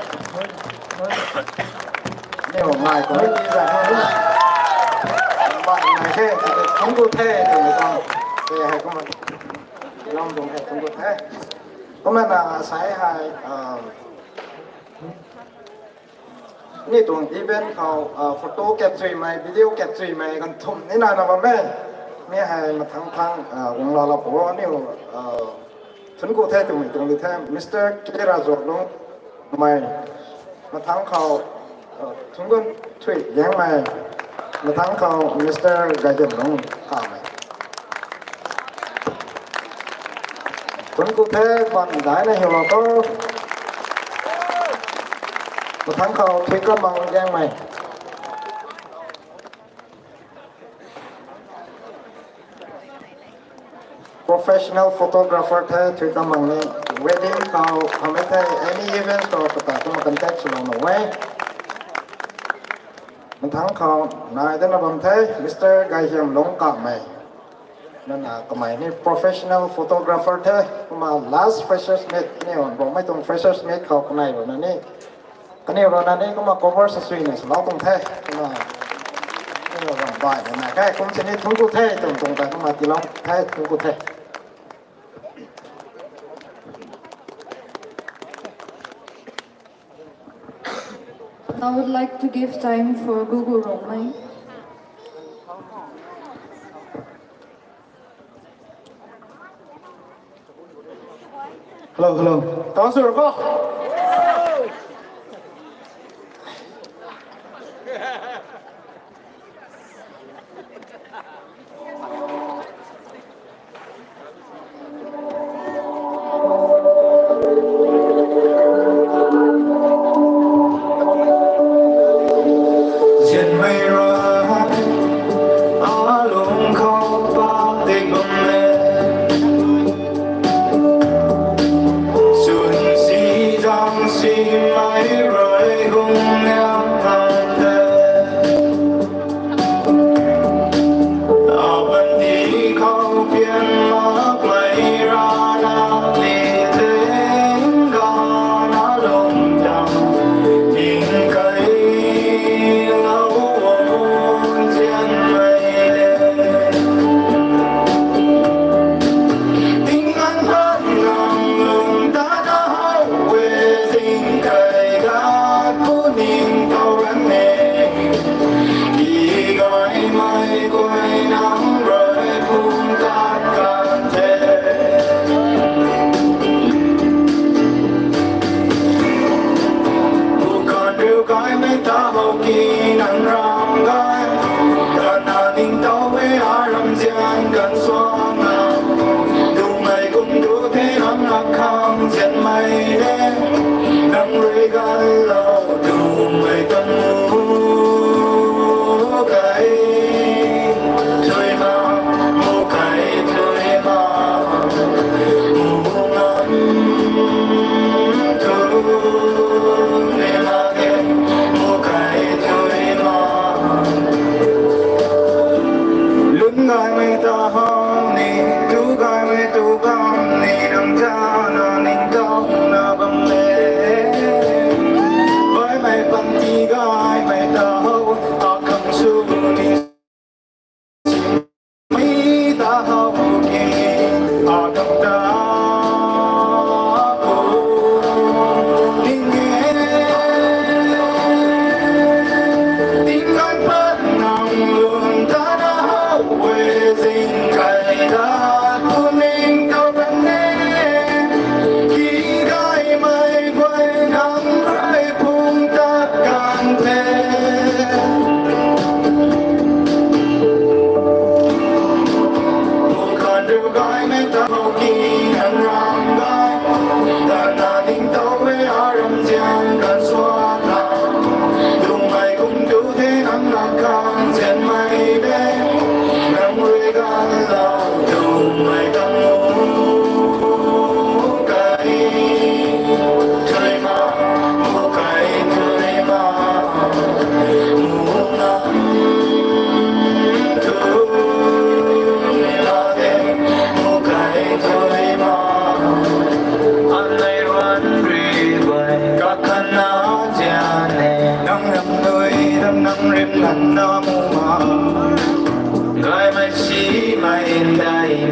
Niw ngai tuang ni ti zay ni. Ban nai the, thunc ku the, tuang ni tuang. Te hei kumna. Lou tuang the, thunc ku the. Kumna na sa hei, ah, ni tuang event khou, ah, photo capture mei, video capture mei, kan thum ni na na bam e. Mi hei mathangc thang, ah, guang laalou pu, aniu, ah, thunc ku the twmei tuang di the, Mister K Razuaklungmei, mathangc khou, ah, thunc ku thui Gangmei, mathangc khou Mister Gaihiamlung Kamei. Thunc ku the, ban daina hiulou tho. Mathangc khou Thuikamang Gangmei. Professional photographer the Thuikamang ni, wedding khou hamei the, any events khou kata kumna contact swlouna e. Mathangc khou nai dana bam the, Mister Gaihiamlung Kamei. Nana kamei ni professional photographer the, kumna last freshers meet, aniu Rongmei tuang freshers meet khou kanei rui na ni. Kaniw rui na ni kumna cover sa chui na swlou tuang the, kumna. Aniu Rongmei na nai khe, kum sini thunc ku the, tuang tuang ta kumna tiilou the, thunc ku the. I would like to give time for Gugu Rongmei. Hello, hello. Tau sw ko.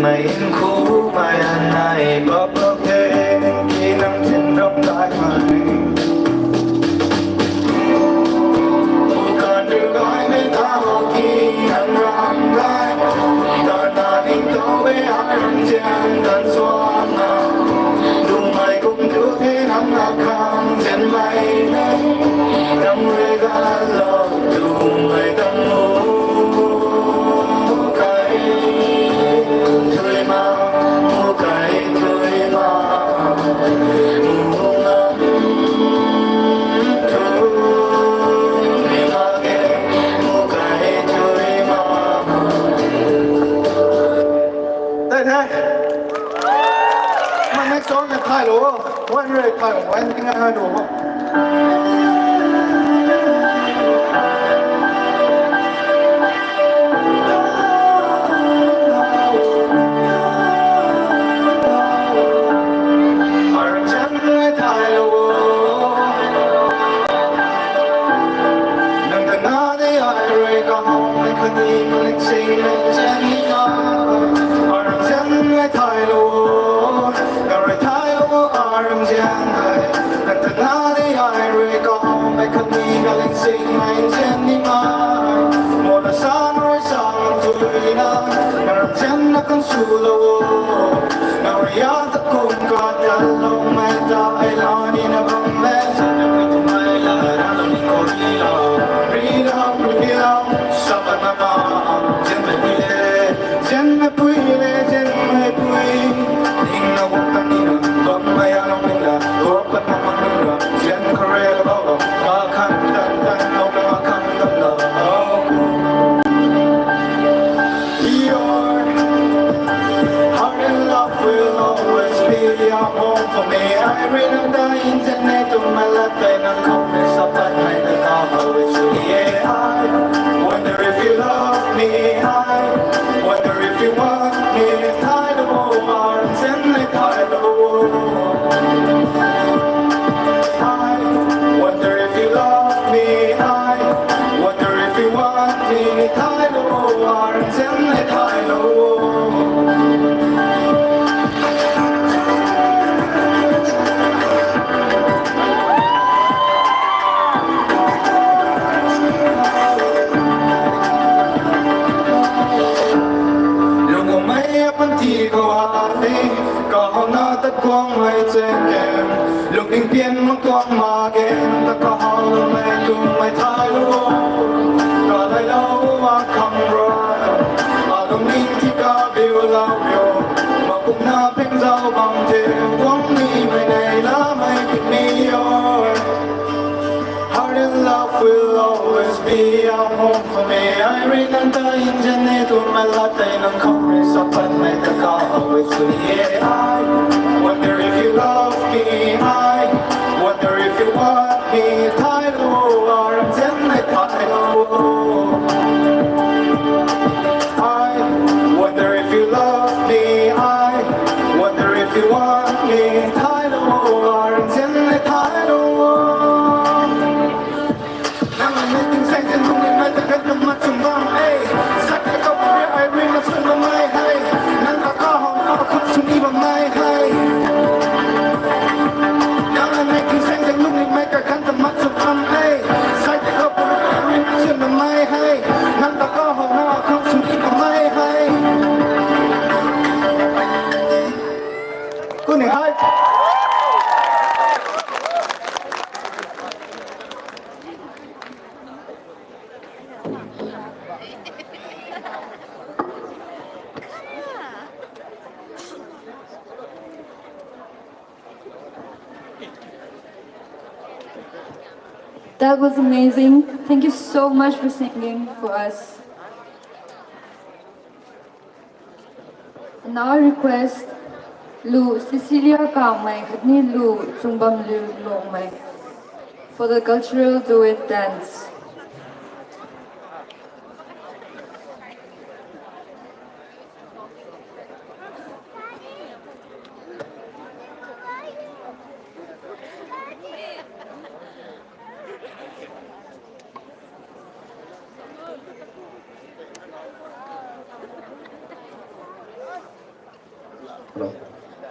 Mei in khu mei an nai bap bap the, ki nang tin ram dai mei. Kan rui gay mei ta ho ki nang ram gay. Ta na ning to be a ram zian kan suan na. Lu mei kum tu the nang na khang zian mei ne. Nang rui gan lo tu mei dang mu. Kai tui ma, mu kai tui ma. Mu ngam tui ma ge, mu kai tui ma. Tei the. Mei next song na thay lo. Wan rui thay lo, wan ting a thay lo. Arjan ngai thay lo. Nang ta na de ai rui kahawmei khatni kalik sing nang chen ni na. Arjan ngai thay lo. Nang rui thay lo arjan ngai. Nang ta na de ai rui kahawmei khatni kalik sing nang chen ni na. Mo na san rui sang tui na. Nang ram chen na kan su lo. Nang rui ya ta kum ka ta lo mei ta ai la ni na bam mei. Sa na pui tu mei la ra lo ni ko ri lo. Ri lo, ri lo. Sa pa na ma. Chen mei pui le. Chen mei pui le, chen mei pui. Ning na wok ta ni na. Bam mei a lo mei la. Wok pa na ma ni la. Chen kare lo lo. Ka khan tan tan lo na khan tan lo. Your heart and love will always be a home for me. I read on the internet to my life and I'm coming so bad my the car always be. I wonder if you love me. I wonder if you want me. Tired of all arms and tired of all. I wonder if you love me. I wonder if you want me. Thay lo, arjan ngai thay lo. Lungmei apan ti khou ai, kahouna tat guangmei cheng ken. Lungning pian mak tuang ma ken, ta kahouna mei kum mei thay lo. Ka lai lo a khang rui, a lungning ti ka biu lau yo. Ma kum na ping zau bam the, guang ni mei nei la mei kin ni yo. Heart and love will always be a home for me. I read and I enjoy it to my life and I'm coming so bad my the car always to the air. I wonder if you love me. I wonder if you want me. Thay lo, arjan ngai thay lo. I wonder if you love me. I wonder if you want me. Thay lo, arjan ngai thay lo. Nang na ting seng seng lung ni mei ta kan ta mat sung bam e. Sak ta kau pura ai rui mat sung bam mei hei. Nang ta ka hong ka kham sung ni bam mei hei. Nang na ting seng seng lung ni mei ta kan ta mat sung bam e. Sak ta kau pura ai rui mat sung bam mei hei. Nang ta ka hong ka kham sung ni bam mei hei. Kuni hei. That was amazing. Thank you so much for singing for us. And now I request Lu Cecilia Kamei khatni Lu Chungbamliu Longmei for the cultural duet dance.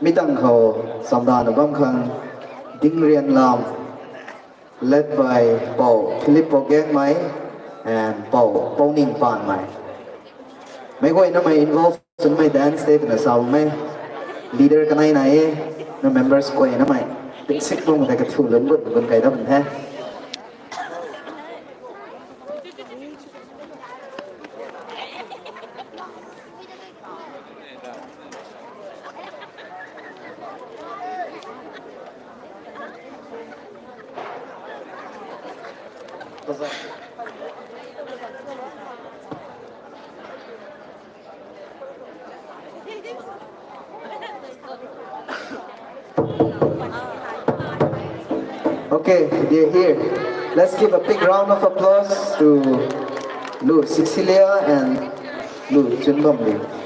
Mi tangv khou chamdana bam khang Dingrian Lam, led by Pou Philip Pogengmei and Pou Pouning Panmei. Meic guaynamei involve swmei dance tei twna saumei. Leader kanei nai e, na members guaynamei. Tingsik bam tei kathu lun gut gun kai dam the. Okay, they're here. Let's give a big round of applause to Lu Sixilia and Lu Chunbamli.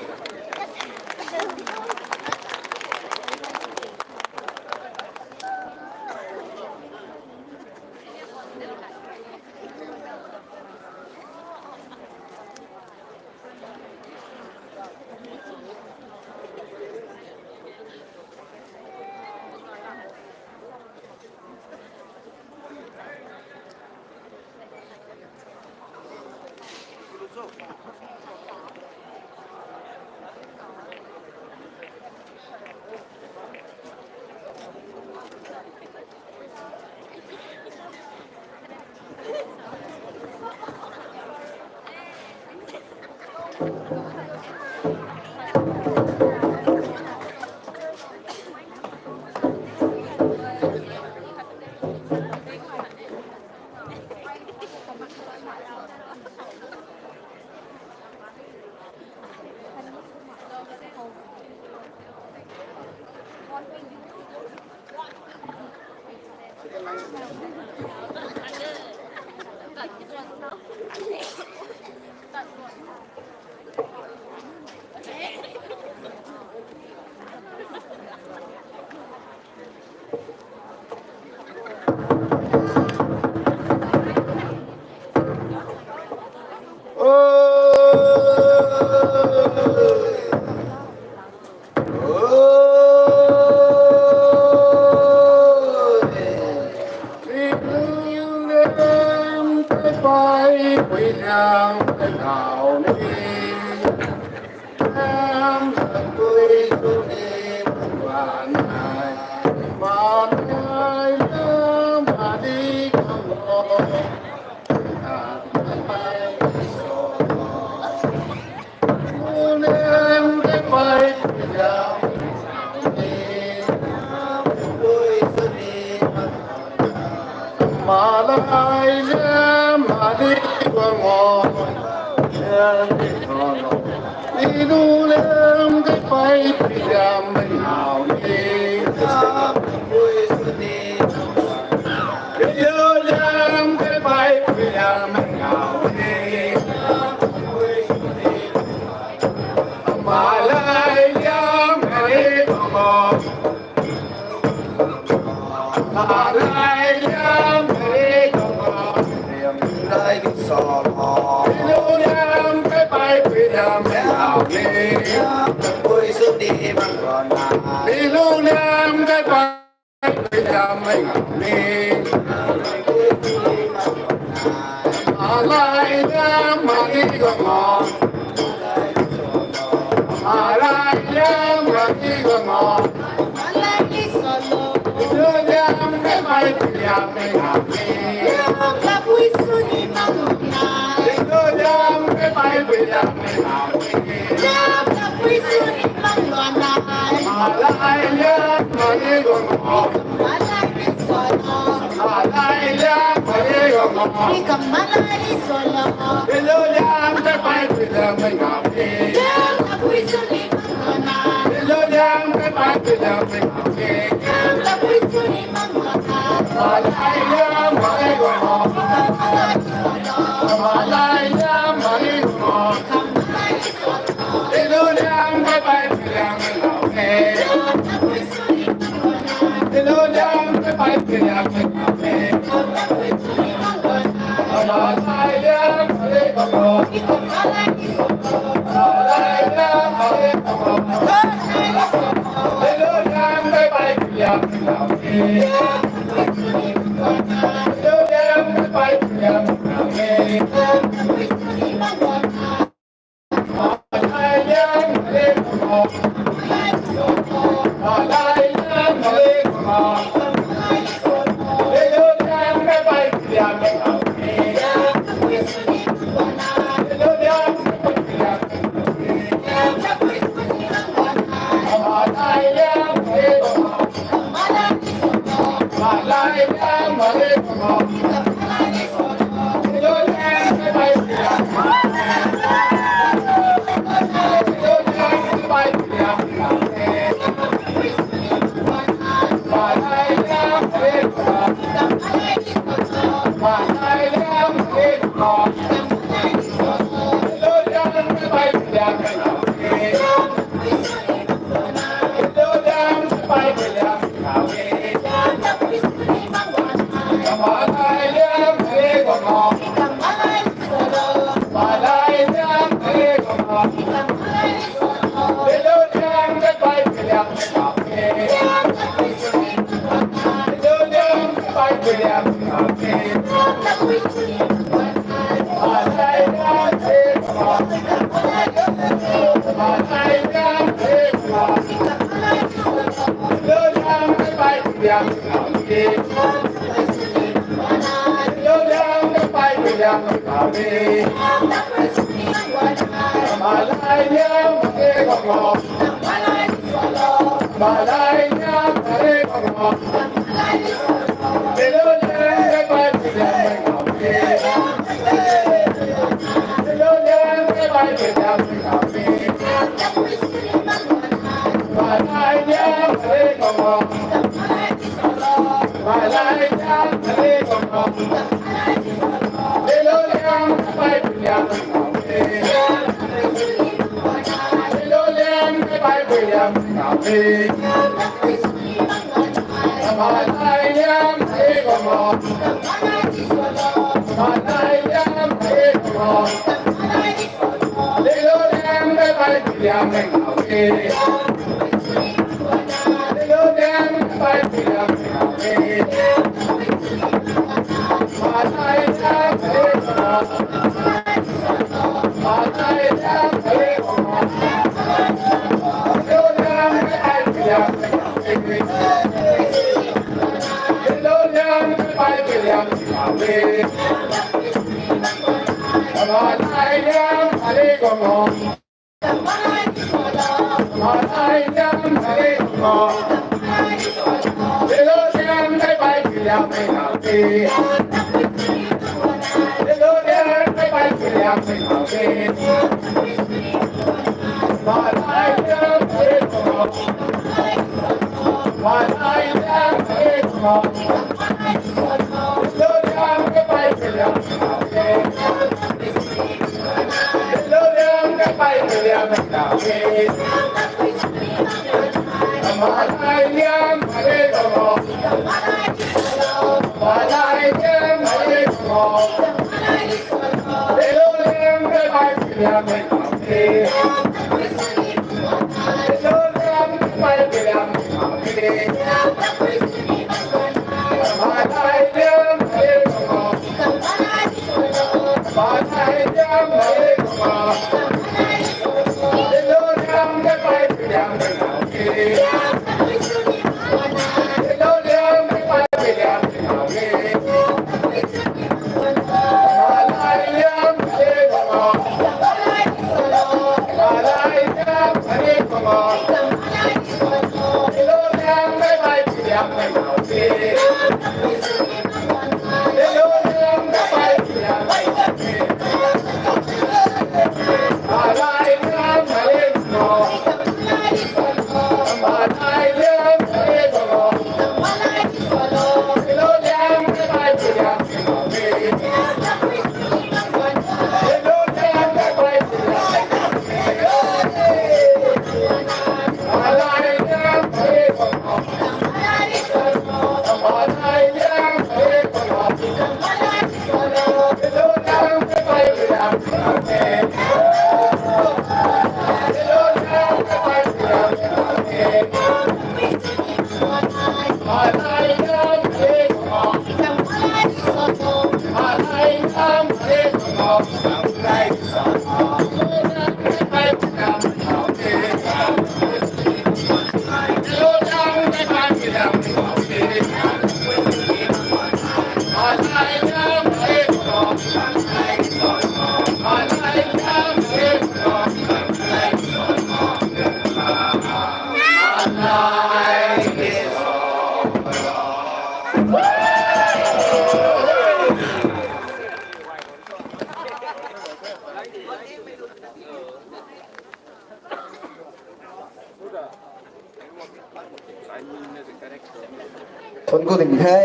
Tun ku ding the,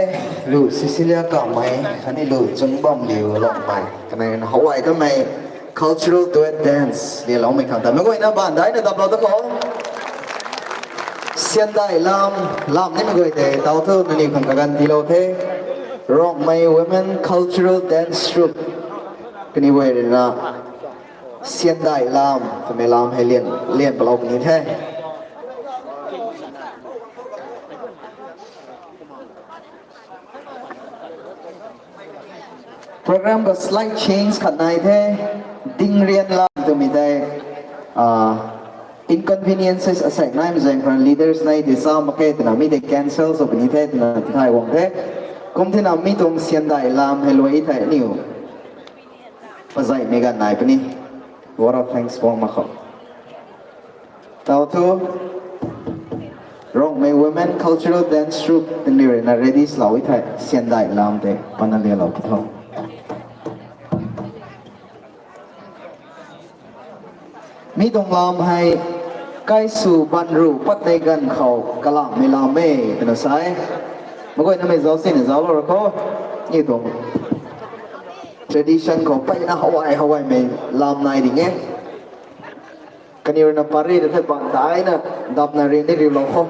lu Cecilia Kamei, khatni lu Chungbamliu Longmei, kanei na hawai kamei cultural duet dance lialoumei khang ta. Meic guayna baan daina daplou ta khou. Syan dai lam, lam ni mei guay tei, tau thu nangniw khang kaganv tiilou the. Rongmei Women Cultural Dance Troupe. Kaniw guay rui na, syan dai lam, kamei lam hei lian, lian palou puni the. Program khou slight change khat nai the, ding rian lam twmei tei, ah, inconveniences asei naimei zaeng khou leaders nai tei sa mak khe twna mi tei cancel sw puni the twna tithai guang the. Kum thena mi tuang syan dai lam hei luai thei aniw pazaihmei ganv nai puni. Vote of thanks guang mak khou. Tau thu, Rongmei Women Cultural Dance Troupe tini rui na ready swlou e thei, syan dai lam tei, pana lialou pu tho. Mi tuang lam hei, Kaisw banru patnei ganv khou kalamhmei lam e, twna sa e. Meic guaynamei zauc sini zauclou ra kho. Mi tuang tradition khou mpeyna hawai hawaimei lam nai ding e. Kaniw rui na pary ta the bang daina dapna ri ni riulou kho.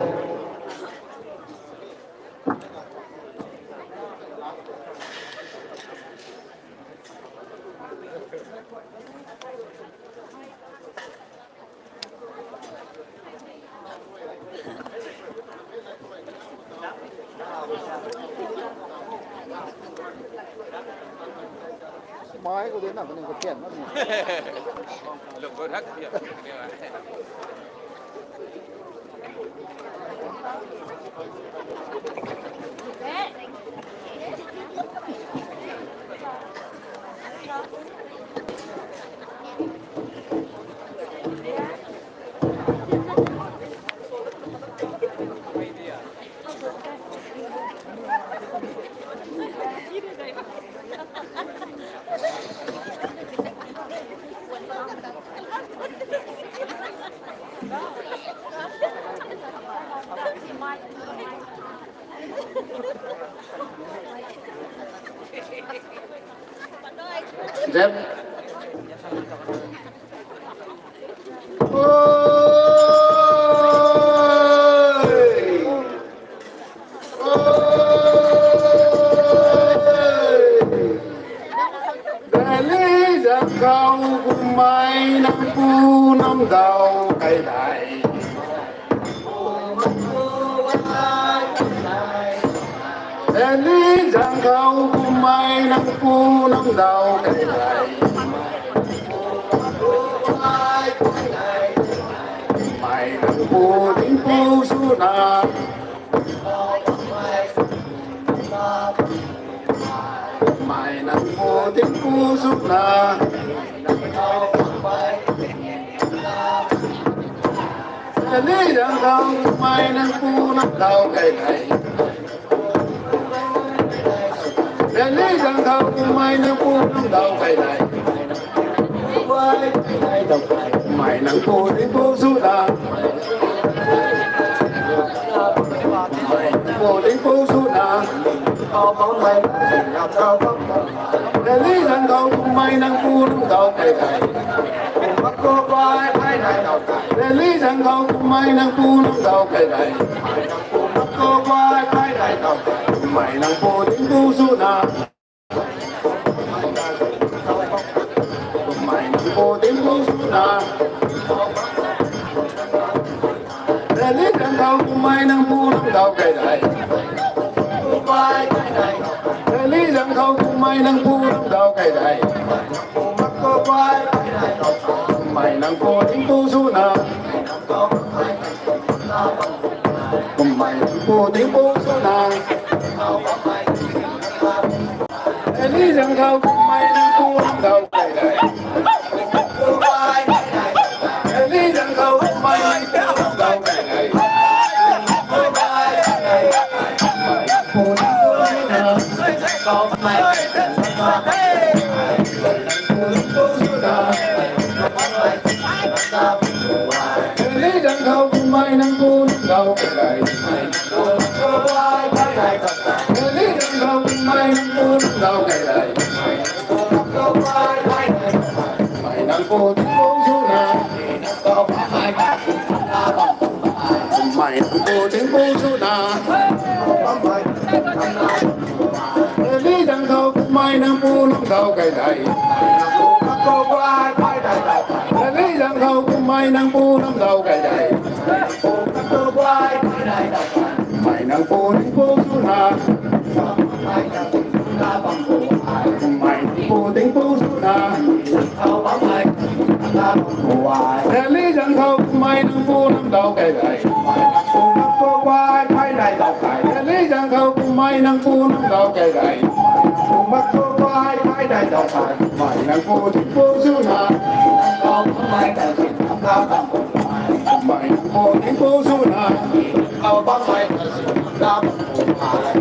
Zep. Delhi zang khou kummei nang pu nang daw kai dai. Delhi zang khou kummei nang pu nang daw kai dai. Mei nang pu ding pu suna. Mei nang pu ding pu suna. Delhi zang khou kummei nang pu nang daw kai dai. Delhi zang khou kummei nang pu nang daw kai dai. Mei nang pu ding pu suna. Mei nang pu ding pu suna. Delhi zang khou kummei nang pu nang daw kai dai. Delhi zang khou kummei nang pu nang daw kai dai. Mei nang pu ding pu suna. Mei nang pu ding pu suna. Delhi zang khou kummei nang pu nang daw kai dai. Delhi zang khou kummei nang pu nang daw kai dai. Mei nang pu ding pu suna. Kummei nang pu ding pu suna. Delhi zang khou kummei nang pu nang daw kai dai. Delhi zang khou kummei nang pu nang daw kai dai. Delhi zang khou kummei nang pu nang daw kai dai. Pu tingpu swna, kummei nang pu tingpu swna. Rally zang khou kummei nang pu nang daw kai dei. Rally zang khou kummei nang pu nang daw kai dei. Kummei nang pu tingpu swna. Kummei nang pu tingpu swna. Rally zang khou kummei nang pu nang daw kai dei. Rally zang khou kummei nang pu nang daw kai dei. Kummei nang pu tingpu swna. Kummei nang pu tingpu swna.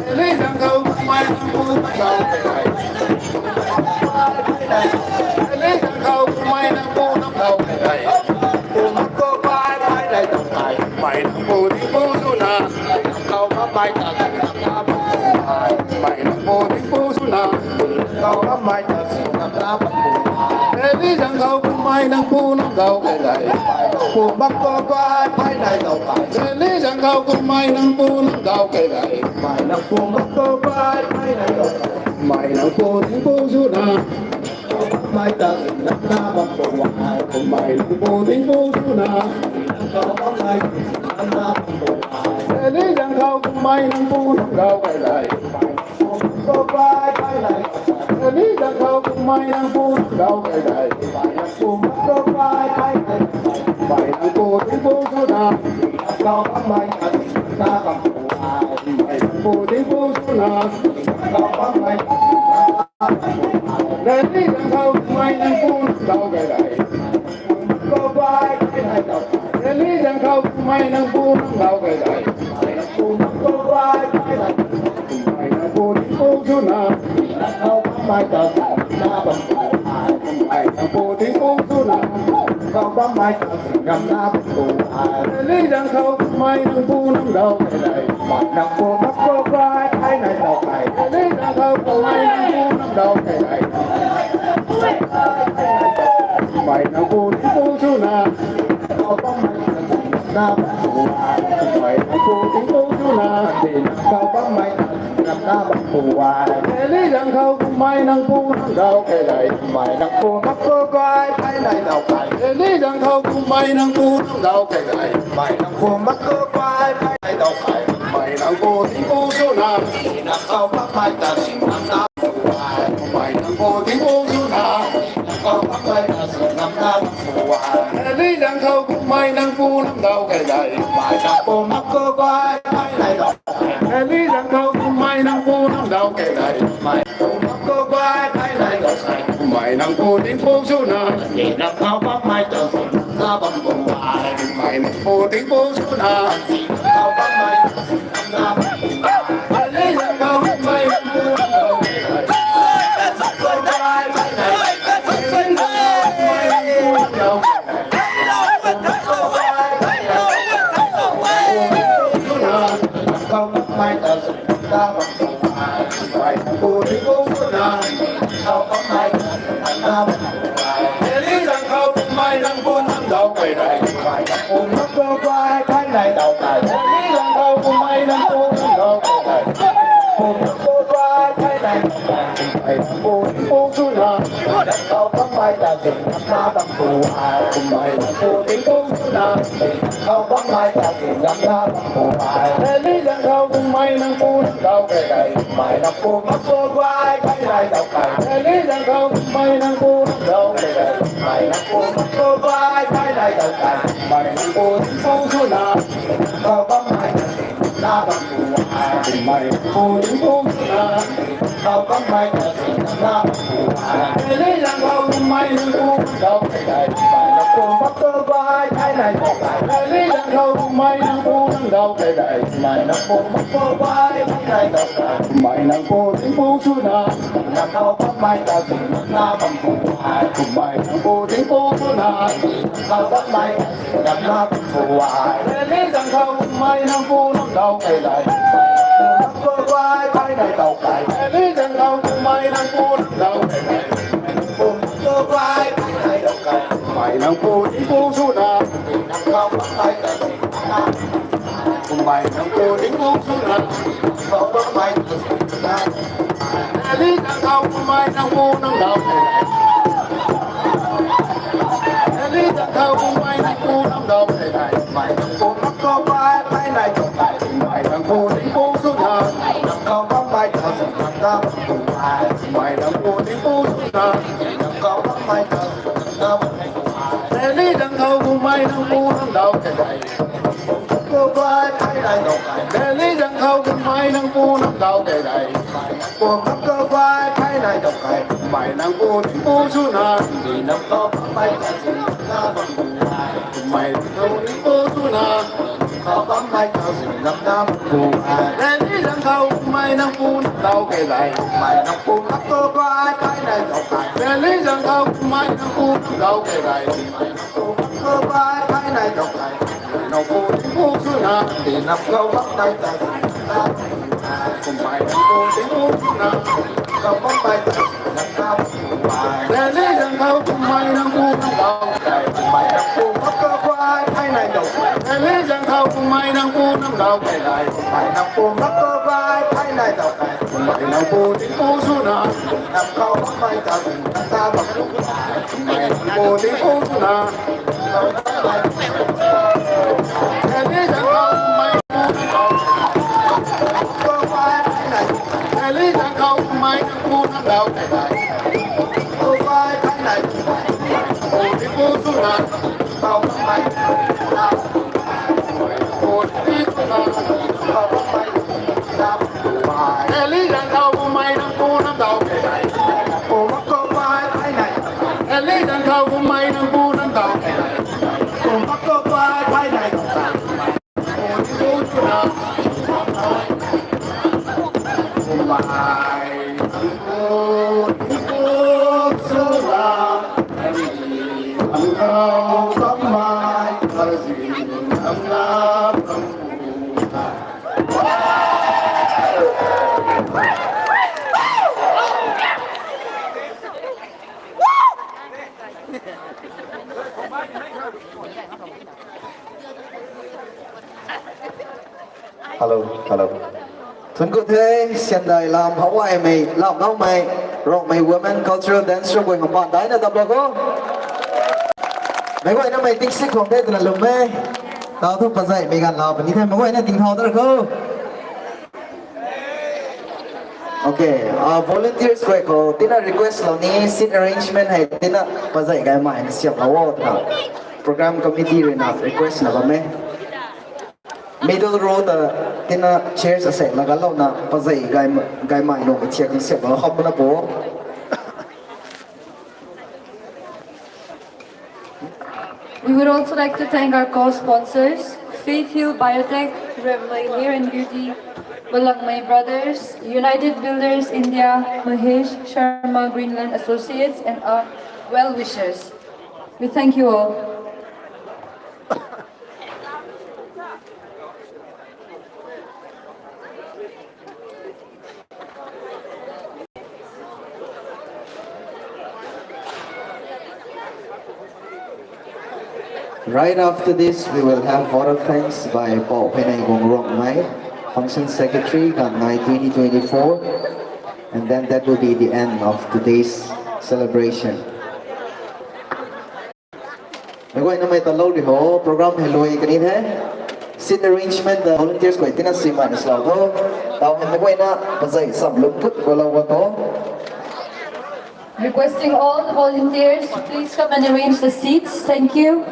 Rally zang khou kummei nang pu nang daw kai dei. Rally zang khou kummei nang pu nang daw kai dei. Kummei nang pu tingpu swna. Kummei nang pu tingpu swna. Rally zang khou kummei nang pu nang daw kai dei. Rally zang khou kummei nang pu nang daw kai dei. Kummei nang pu tingpu swna. Kummei nang pu tingpu swna. Rally zang khou kummei nang pu nang daw kai dei. Rally zang khou kummei nang pu nang daw kai dei. Kummei nang pu tingpu swna. Kummei nang pu tingpu swna. Rally zang khou kummei nang pu nang daw kai dei. Rally zang khou kummei nang pu nang daw kai dei. Kummei nang pu tingpu swna. Kummei nang pu tingpu swna. Rally zang khou kummei nang pu nang daw kai dei. Rally zang khou kummei nang pu nang daw kai dei. Kummei nang pu tingpu swna. Kummei nang pu tingpu swna. Rally zang khou kummei nang pu nang daw kai dei. Rally zang khou kummei nang pu nang daw kai dei. Kummei nang pu tingpu swna. Kummei nang pu tingpu swna. Rally zang khou kummei nang pu nang daw kai dei. Rally zang khou kummei nang pu nang daw kai dei. Kummei nang pu tingpu swna. Kummei nang pu tingpu swna. Rally zang khou kummei nang pu nang daw kai dei. Rally zang khou kummei nang pu nang daw kai dei. Kummei nang pu tingpu swna. Kummei nang pu tingpu swna. Rally zang khou kummei nang pu nang daw kai dei. Rally zang khou kummei nang pu nang daw kai dei. Kummei nang pu tingpu swna. Kummei nang pu tingpu swna. Rally zang khou kummei nang pu nang daw kai dei. Rally zang khou kummei nang pu nang daw kai dei. Kummei nang pu tingpu swna. Kummei nang pu tingpu swna. Rally zang khou kummei nang pu nang daw kai dei. Rally zang khou kummei nang pu nang daw kai dei. Nang pu ning pu swna, nang khou bammei ta zingna. Kummei nang pu ning pu swna, nang khou bammei ta zingna. Eli zang khou kummei nang pu nang dau tei nai. Eli zang khou kummei nang pu nang dau tei nai. Kummei nang pu mak khou bai phey nai tau tei. Kummei nang pu ning pu swna, nang khou bammei ta zingna. Kummei nang pu ning pu swna, nang khou bammei ta zingna. Eli zang khou kummei nang pu nang dau tei nai. Pu mak khou bai phey nai tau tei. Eli zang khou kummei nang pu nang dau tei nai. Pu mak khou bai phey nai tau tei. Kummei nang pu ning pu swna, nang khou bammei ta zingna. Kummei nang pu ning pu swna, nang khou bammei ta zingna. Eli zang khou kummei nang pu nang dau tei nai. Kummei nang pu mak khou bai phey nai tau tei. Eli zang khou kummei nang pu nang dau tei nai. Pu mak khou bai phey nai tau tei. Nang pu ning pu swna, nang khou bammei ta zingna. Kummei nang pu ning pu swna, nang khou bammei ta zingna. Eli zang khou kummei nang pu nang dau tei. Kummei nang pu mak khou bai phey nai tau tei. Eli zang khou kummei nang pu nang dau tei nai. Kummei nang pu mak khou bai phey nai tau tei. Kummei nang pu ning pu swna, nang khou bammei ta zingna. Kummei nang pu ning pu swna, Eli zang khou kummei nang pu nang dau tei. Eli zang khou kummei nang pu nang dau tei nai. Pu ning pu swna, nang khou bammei ta zingna. Pu ning pu swna, nang khou bammei ta zingna. Eli zang khou kummei nang pu nang dau tei nai. Pu mak khou bai phey nai. Eli zang khou kummei nang pu nang dau tei nai. Pu mak khou bai phey nai. Pu ning pu swna, pu mak khou bai phey nai. Hello, hello. Thuanc ku the, Siandai lam Hawaii mei, lam nau mei, Rongmei Women Cultural Dance Troupe guay hamh pan daina dap lo kho. Meic guayna mei tingsi khwang the twna lwm e. Tau thu pazei mei ganv lau puni the, meic guayna ting thau dar kho. Okay, uh, volunteers guay khou tina request lou ni, seat arrangement hei tina pazei gaymei na siam lou o twna program committee ruina request na bam e. Middle row ta tina chairs asek laga louna pazei gay, gaymei nung ithiak kan siam lou kham na po. We would also like to thank our co-sponsors, Faith Hill Biotech, Revlay Hair and Beauty, Balangmei Brothers, United Builders India, Mahesh Sharma Greenland Associates, and our well-wishers. We thank you all. Right after this, we will have vote of thanks by Pou Pheineigong Rongmei, Function Secretary, Gangngai twenty twenty-four, and then that will be the end of today's celebration. Meic guayna mei ta lou ri ho, program hei lui kani the. Seat arrangement ta volunteers guay tina simei na salou tho. Tau hei meic guayna pazei sam lum kut gualou ga tho. Requesting all the volunteers, please come and arrange the seats. Thank you.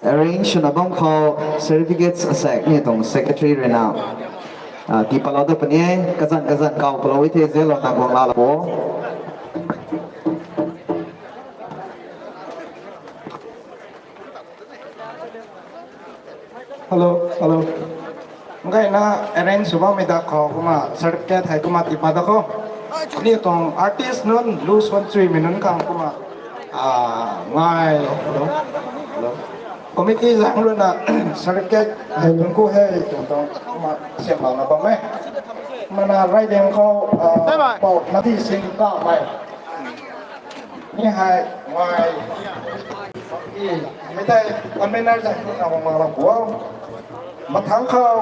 Arrange swna bam khou certificates asek ni tuang secretary ruina, ah, tii palou da puni e, kazan kazan kaw palou e the, zelo na guang la la po. Hello, hello. Gayna arrange sw bammei da khou kumna certificate hei kumna tiipat da khou. Ni tuang artist nunc lu suan chuimei nunc khang kumna, ah, ngai, hello, hello. Committee zaeng ruina certificate hei lungc ku he tuang tuang kumna siamlouna bam e. Kumna Raiding khou, ah, Pou Nadi Singh Kamei. Ni hei ngai. I, mi tei convener zaeng ruina bam mak la pu o. Mathangc khou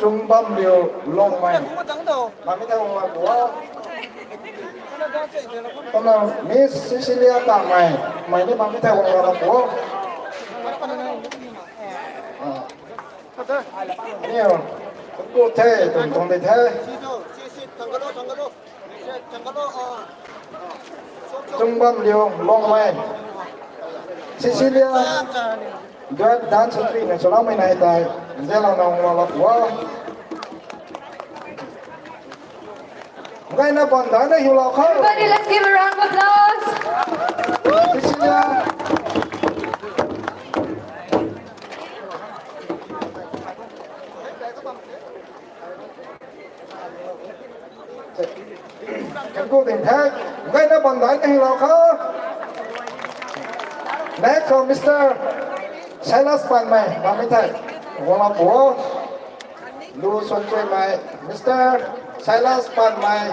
Chungbamliu Longmei. Bam mi tei bam mak la pu o. Kumna Miss Cecilia Kamei. Mei ni bam mi tei bam mak la pu o. Ah. Aniu, thuanc ku the, tuang tuang di the. Chungbamliu Longmei. Cecilia, duet dance sw chuina swloumei nai tei, nzianlouna bam mak la pu o. Gayna bam daina hiulou khou. Everybody, let's give a round of applause. Cecilia. Thuanc ku ding the. Gayna bam daina hiulou khou. Next khou Mister Silas Panmei, bam mi tei. Bam la pu o. Lu suan chuimei, Mister Silas Panmei.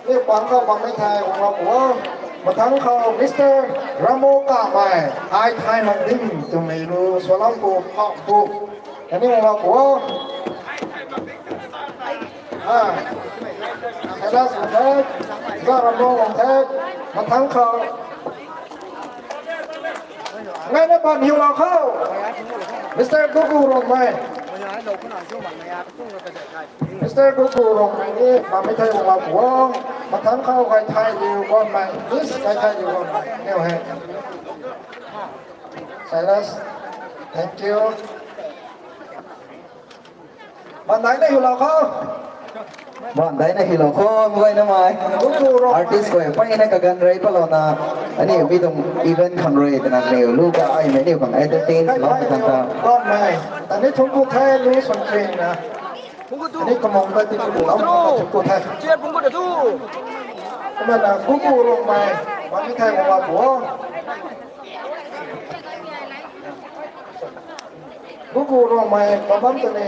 Ni pang khou bam mi tei, bam la pu o. Mathangc khou Mister Ramo Kamei. Ai thay mak ding twmei lu suan lam pu, pang pu. Kaniw bam la pu o. Ah. Hello, sir. Za Ramlong the. Mathangc khou. Gayna bam hiulou khou. Mister Gugu Rongmei. Mister Gugu Rongmei ni bam mi tei bam la pu o. Mathangc khou Gaithailiu Gonmei. Miss Gaithailiu Gonmei. Aniu hei. Silas, thank you. Bam daina hiulou khou. Bam daina hiulou khou, mi guayna mei. Artist guay, mpeyna kaganv rey patlouna. Aniu mi tuang event khang rui twna aniu lu ka ai mei aniu khang entertain swlou khang ta. Gonmei. Tani thuanc ku the, lu suan chuina. Ni kamang ta ti ku lam, thuanc ku the. Kumna Gugu Rongmei, bam mi tei bam la pu o. Gugu Rongmei, bam bam ta ni.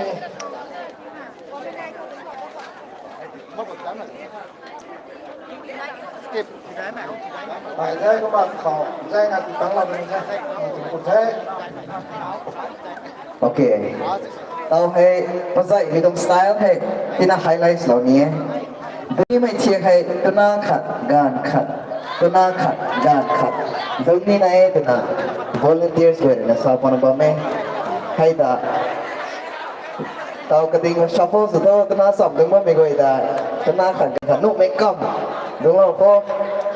Skip. Ai, zay kumna khou, zay na ti tang la ni zay. Ku the. Okay. Tau hei, pazaihmei tuang style hei, tina highlights lou ni e. Duimei thiak hei, tuna khat, ganv khat, tuna khat, ganv khat. Dun ni na e, twna volunteers guay rui na sa pwna bam e. Hei ta, tau kading shuffle sw tho, tuna cham ding bammei guay ta, tuna khat, ganv khat, nuhmei kam. Dungclou khou,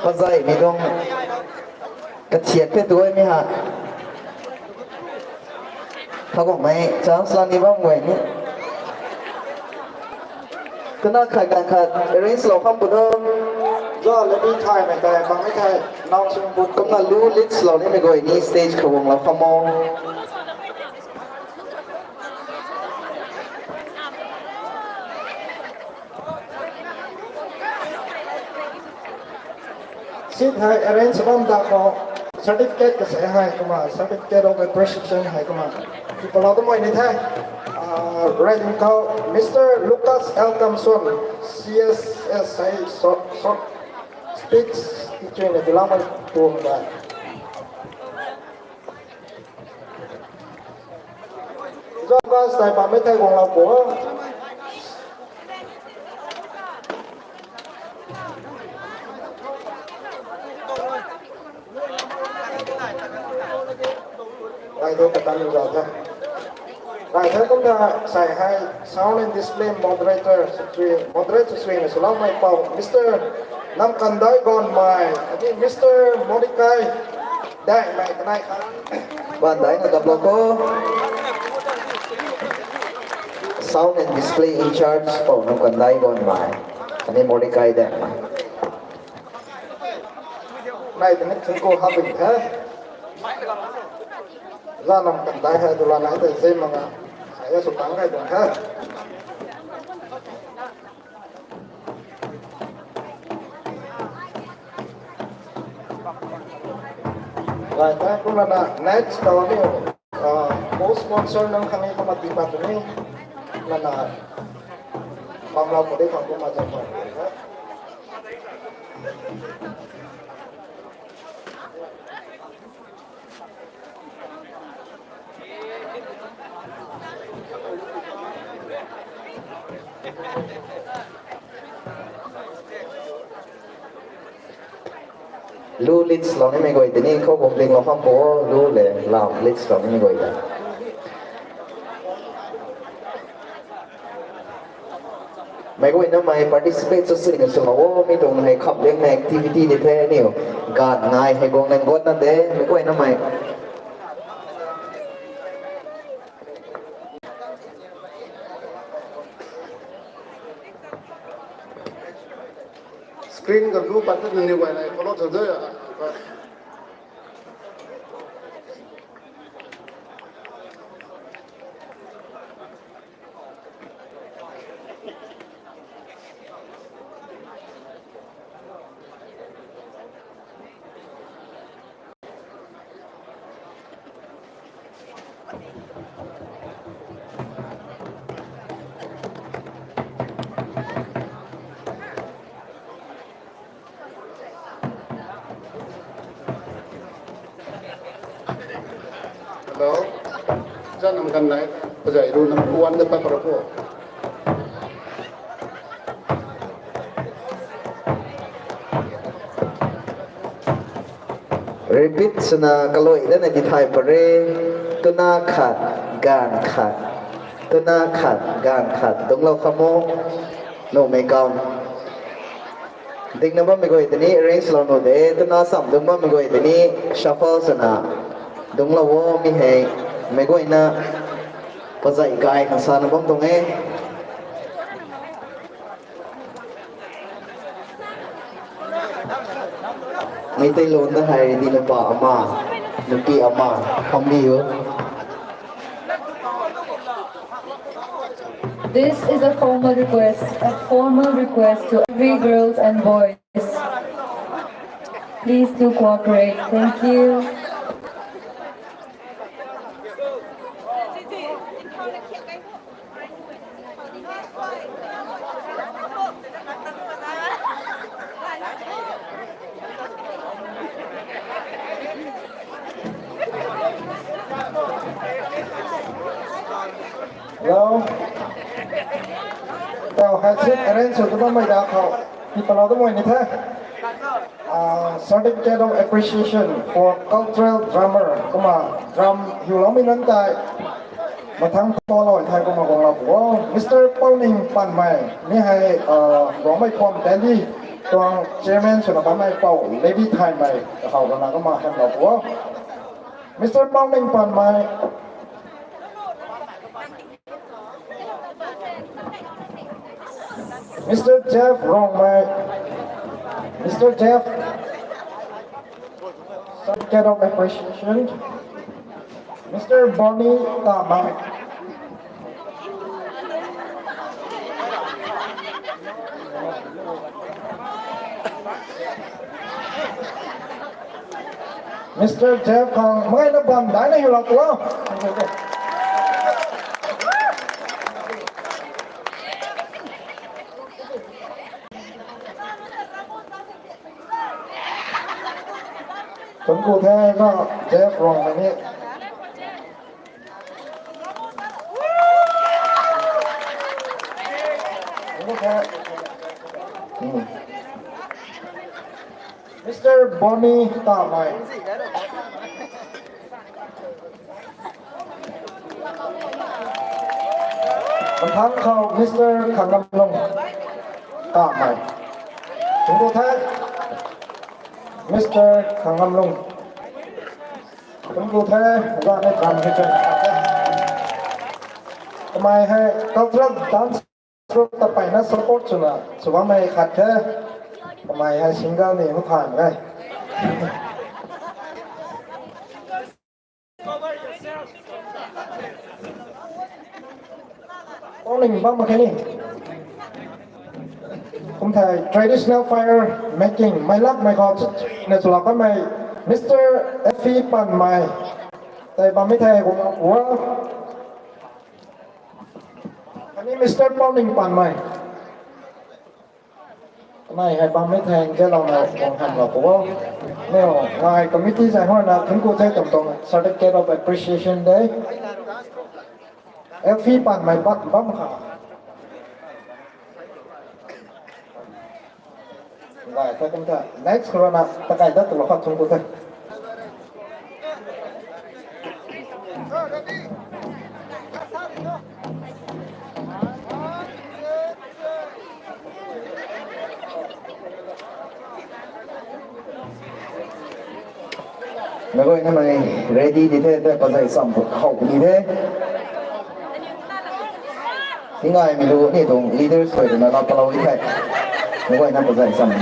pazaihmei tuang kathiak the tu e mi ha. Tha kummei chance la ni bam guay ni. Tuna khat ganv khat arrange lou kham pu tho. Za lami thaymei tei bam mi thei, nang sung pu kumna lu lead lou nimei guay ni stage khou guanglou kham o. Seat hei arrange bam da khou, certificate kasei hei kumna, certificate of appreciation hei kumna, tipalou tamei ni the. Ah, Raiding khou Mister Lucas L Kamson, C S S hei short, short speech tichuina tiloumei tuang da. Zauc guys, tei bammei thei guanglou pu. Rai thu katan zauc the. Rai the kum tha sei hei sound and display moderator, moderator swsuina swloumei pou Mister Namkandai Gonmei, ati Mister Mordecai Daengmei kanei kha. Bandaina taplou kho. Sound and display in charge pou Namkandai Gonmei, ati Mordecai Daengmei. Nai tani thingku haping the. Za Namkandai hei dula nai ta zim mak nga. Aya sw tang kai tuang the. Right, thank you, nana. Next, uh, ni, uh, co-sponsor nang kami ko mati pa tu ni, nana, pamla ko de pang ko ma jam pa. Lu list lou nimei guay tini khou bung ding lou kham bo, lu le lam list lou nimei guay ta. Meic guayna mei participate sw sini sw ma o, mi tuang hei khap liang hei activity di the niu. Gan nai hei guang nang got na de, meic guayna mei. Screen ka lu pat ni guay nai follow tho de. Hello. Zan nam kan nai, pazai ru nam kuan da pa para po. Repeat swna kalui dana di thay pare. Tuna khat, ganv khat. Tuna khat, ganv khat. Dungclou khamo. Numei kam. Dingna bammei guay tini arrange lou nu de. Tuna sam dungc bammei guay tini shuffle swna dungclou o mi hei. Meic guayna pazai kai khang sana bam tuang e. Meitei lon da hei di nupa ama, nupi ama, kham ni o. This is a formal request, a formal request to every girls and boys. Please do cooperate. Thank you. Hello. Tau hai seat arrange sw tu bammei da khou. Tipalou tu mei ni the. Ah, Certificate of Appreciation for Cultural Drummer. Kumna drum hiuloumei nunc tei. Mathang tho lou thei kumna guanglou pu o. Mister Pouning Panmei. Mi hei, ah, Rongmei Khwam Delhi tuang chairman swna bammei pou Levy Thaymei. Khou rana kumna hamlou pu o. Mister Pouning Panmei. Mister Jeff Rongmei. Mister Jeff, certificate of appreciation. Mister Bonnie Tamei. Mister Jeff khang, mei na bam dai na hiu lak tu o. Thank you the na Jeff Rongmei ni. Mister Bonnie Tamei. Mathang khou Mister Khangnamlung Tamei. Thank you the. Mister Khangnamlung. Thank you the. Zan ni kan the. Kamei hei cultural dance group ta peyna support swna sw bammei khat the. Kamei hei single ni hu than e. Pauning bam mak khe ni. Kum thei traditional fire making, mei lak mei khou chuna chulou kanmei Mister F E Panmei. Tei bammei thei kum wa. Kani Mister Pauning Panmei. Kanei hei bammei thang ke lou na kong ham lou pu o. Neo, ngai committee zai hoi na thun ku zai tong tong certificate of appreciation de. F E Panmei bam, bam kha. Lai, ta kum ta. Next khou rui na, ta kai dat tu lou kha thun ku ta. Meic guayna mei ready di the, the pazai sam how ni the. Tingaimei lu ni tuang leaders khou rui na lap palou di the. Meic guayna pazai sam the.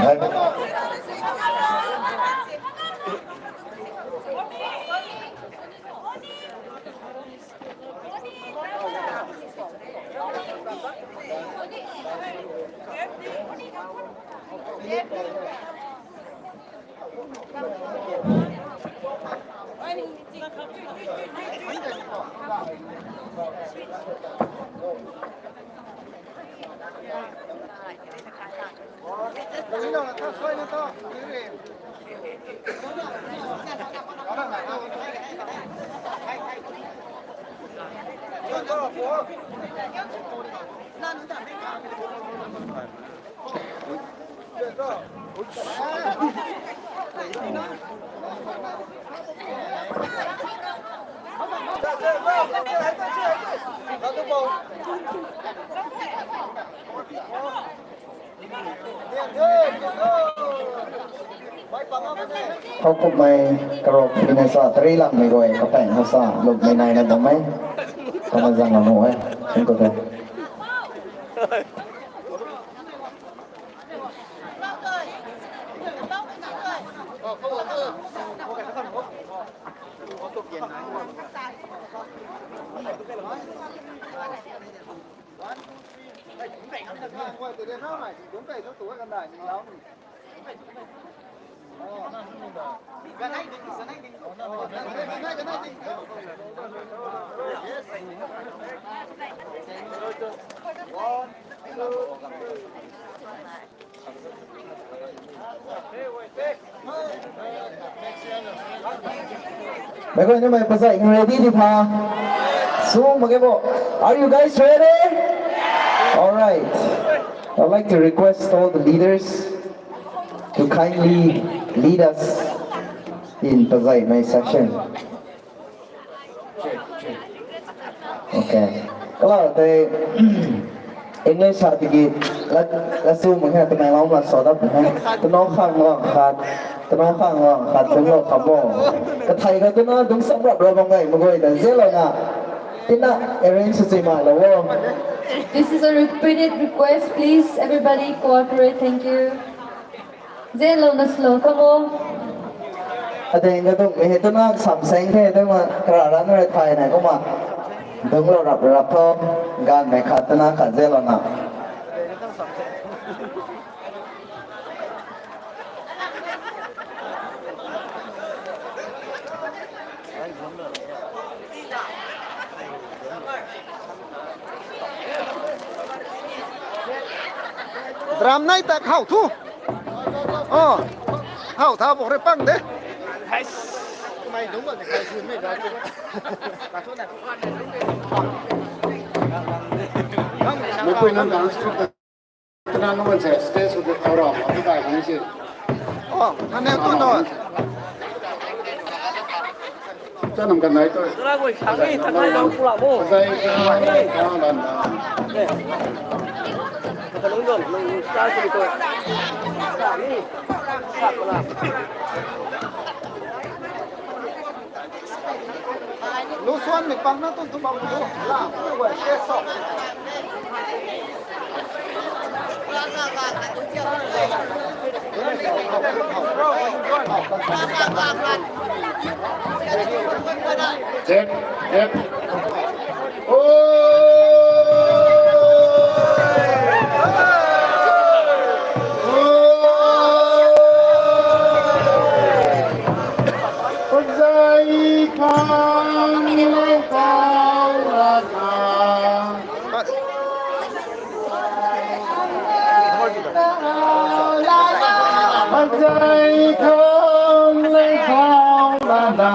Hou kumhmei karok fitness a tari langmei guay kapang hasa lukmei naina bammei. Kama zang amu e. Thank you. Meic guayna mei pazai ready di tha. Sung mak ge bo. Are you guys ready? All right. I'd like to request all the leaders to kindly lead us in pazaimei section. Okay. Kalau tei English sa tiki la, la su mung he, Tamenglong la sa dap he. Tano khang lang khat, tano khang lang khat, tung lo kha bo. Kathei ka tuna dung sam rap rap bam gai, meic guayna zelo na. Tina arrange sw chui mai lo wo. This is a repeated request. Please, everybody cooperate. Thank you. Zelo na slow kamo. Adeng ka dung mei he tuna sam seng the, tuma kara ran re thai na kumna. Dung lo rap rap tho, ganv mei khat tuna khat zelo na. Drum nai ta khou thu. Oh. Khou tha bo re pang de. Hais. Mai dung ba de kai sin mei da. Mei pui nang dance troupe ta. Tana nunc kan se stage khou tei thau rau, apu kai kan si. Oh, kan ne tu no. Tanam kan nai tu. Tana goi sang ni, tana goi pula mo. Sai, tana goi sang dan dan. Tana goi, nang sa si tu. Sa ni, sa pula. Lu suan ni pang na tun tu bam lu. La, tu wa se so. Check, check. Oh! Zai khang lei khau lana,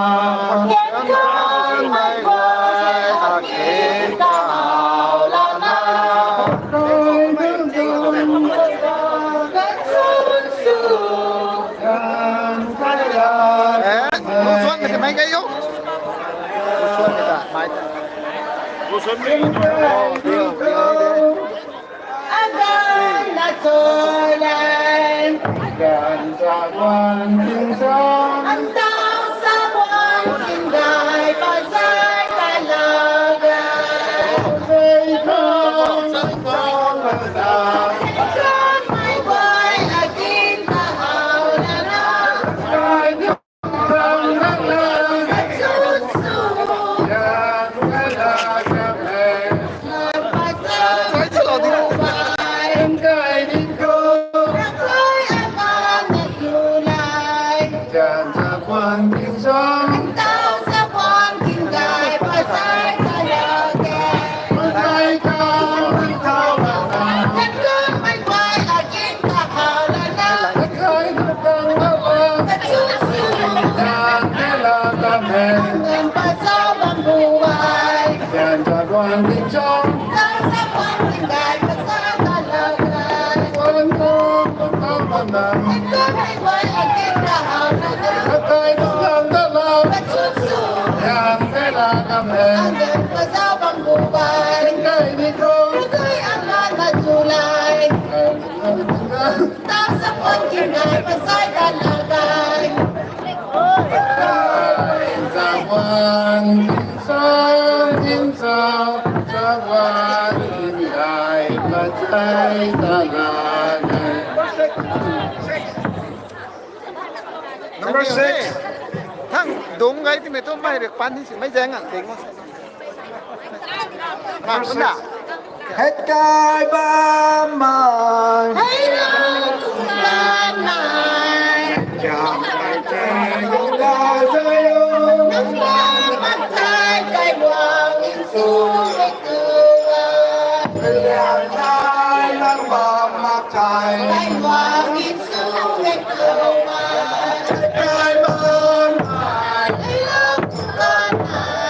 yan khang mei guay akin khau lana. Zai khang lei khau lana, yan khang mei guay akin khau lana. Eh, lu suan mei mei kai yo. Lu suan mei ta, mei ta. Lu suan mei. Oh, dio, dio, dio. Agan na choi lai. Agan sa guan ting sa. Antau sa guan ting dai pa zai ta la ga. Zai khang sa guan ting sa. Zai khang mei guay akin khau lana. Zai Number six. Thang dung gai ti mei tu mei rik pan hi si mei jeng ang ding. Number six. Hei kai bam mai. Hei lau kum bam mai. Jam kai te kum la zayo. Nang bam mak tai kai guang in su mei tu a. Liang tai nang bam mak tai. Kai guang in su mei tu a. Kai bam mai. Hei lau kum bam mai.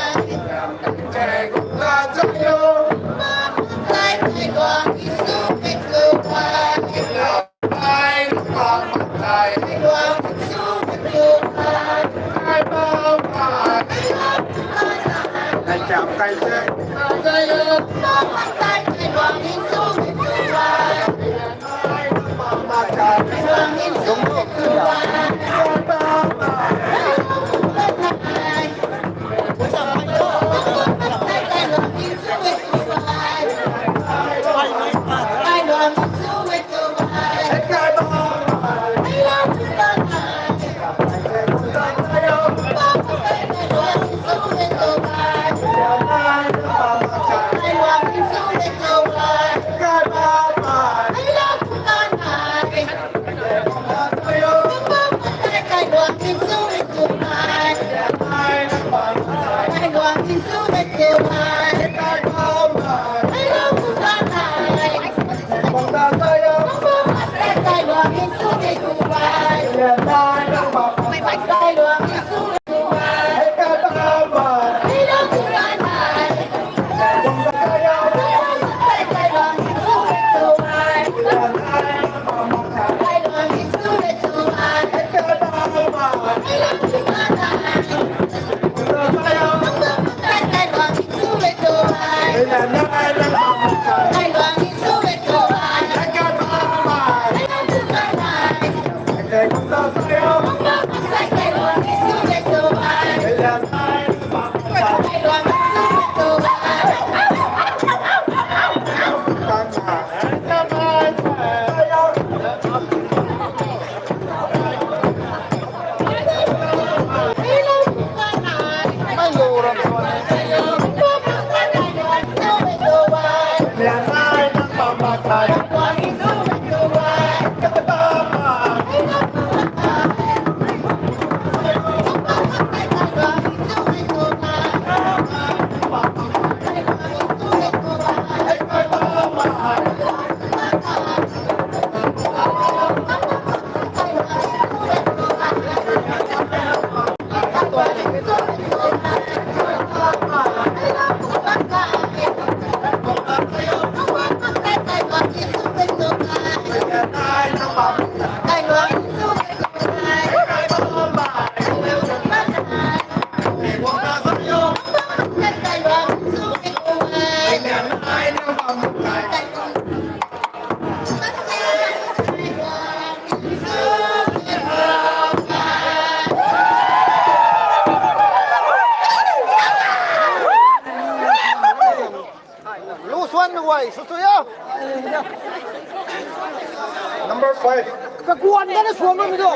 Kaguan na na suang na mi do.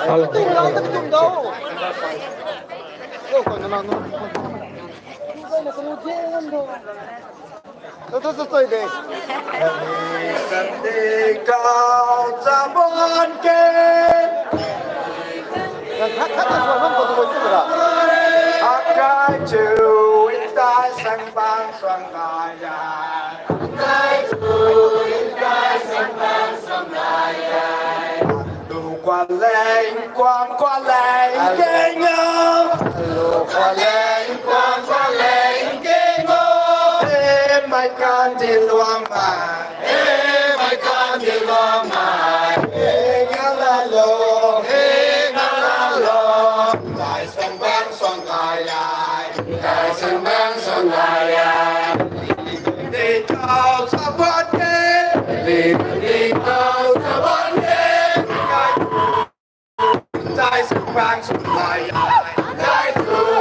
Hello. Tu lau ta tum do. Yo ko na na no. Tho tho tho tho de. Kandih kau chabon ke. Khat khat na suang na ko tu ko tu ra. Akai chu indai sang bang suang nai ya. Lu kua leng kuang kua leng keng o. Lu kua leng kuang kua leng keng o. He mai kan di luang mai. He mai kan di luang mai. He nga la lo. He nga la lo. Dai sang bang suang nai ya. Dai sang bang suang nai ya. Di kau sa buat ke. Di di kau sa buat ke. Dai sang bang suang nai ya. Dai sang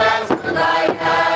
bang suang nai ya.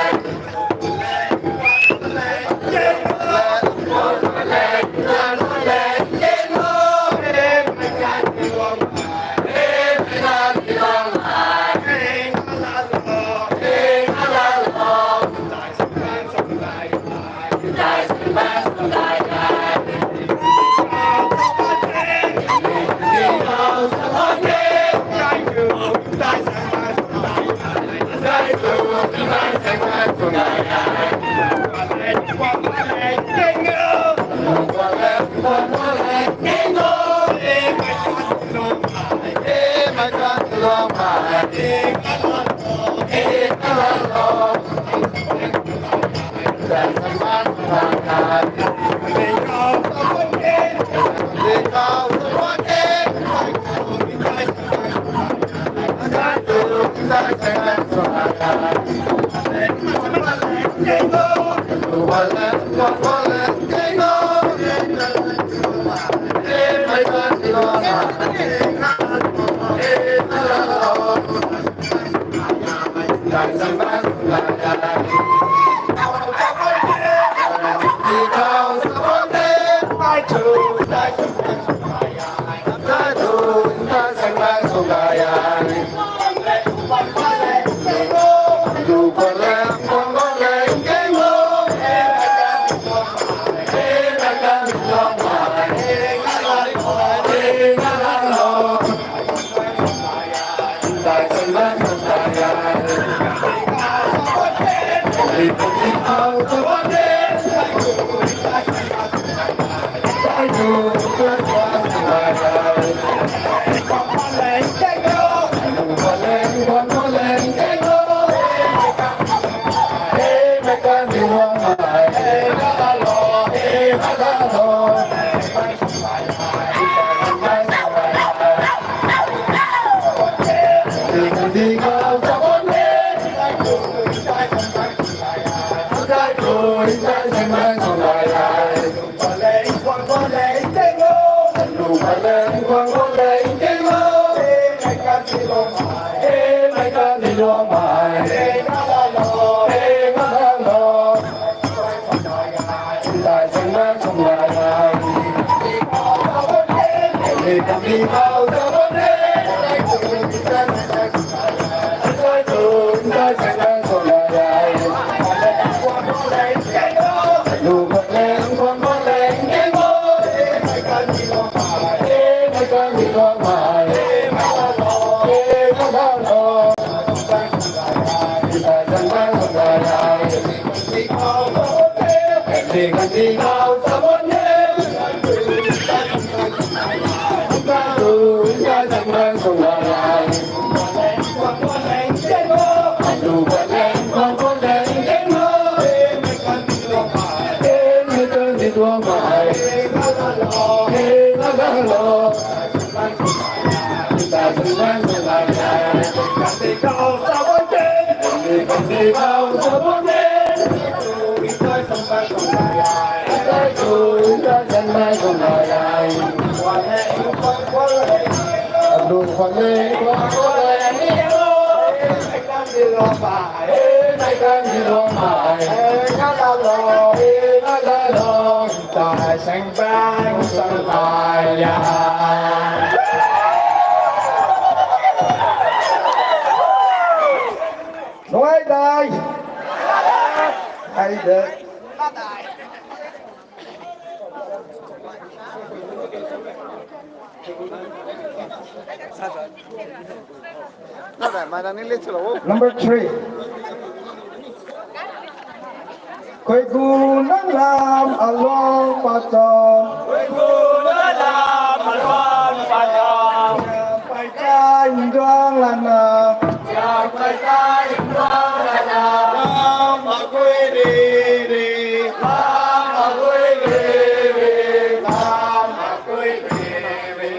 Bang, bang, salaya. Nuai dai. Ai de. Number three. Khuaigu nang lam alung patau. Khuaigu nang lam alung patau. Pai tai nduang lana. Pai tai nduang lana. Lam makui ri ri. Lam makui ri ri. Lam makui ri ri.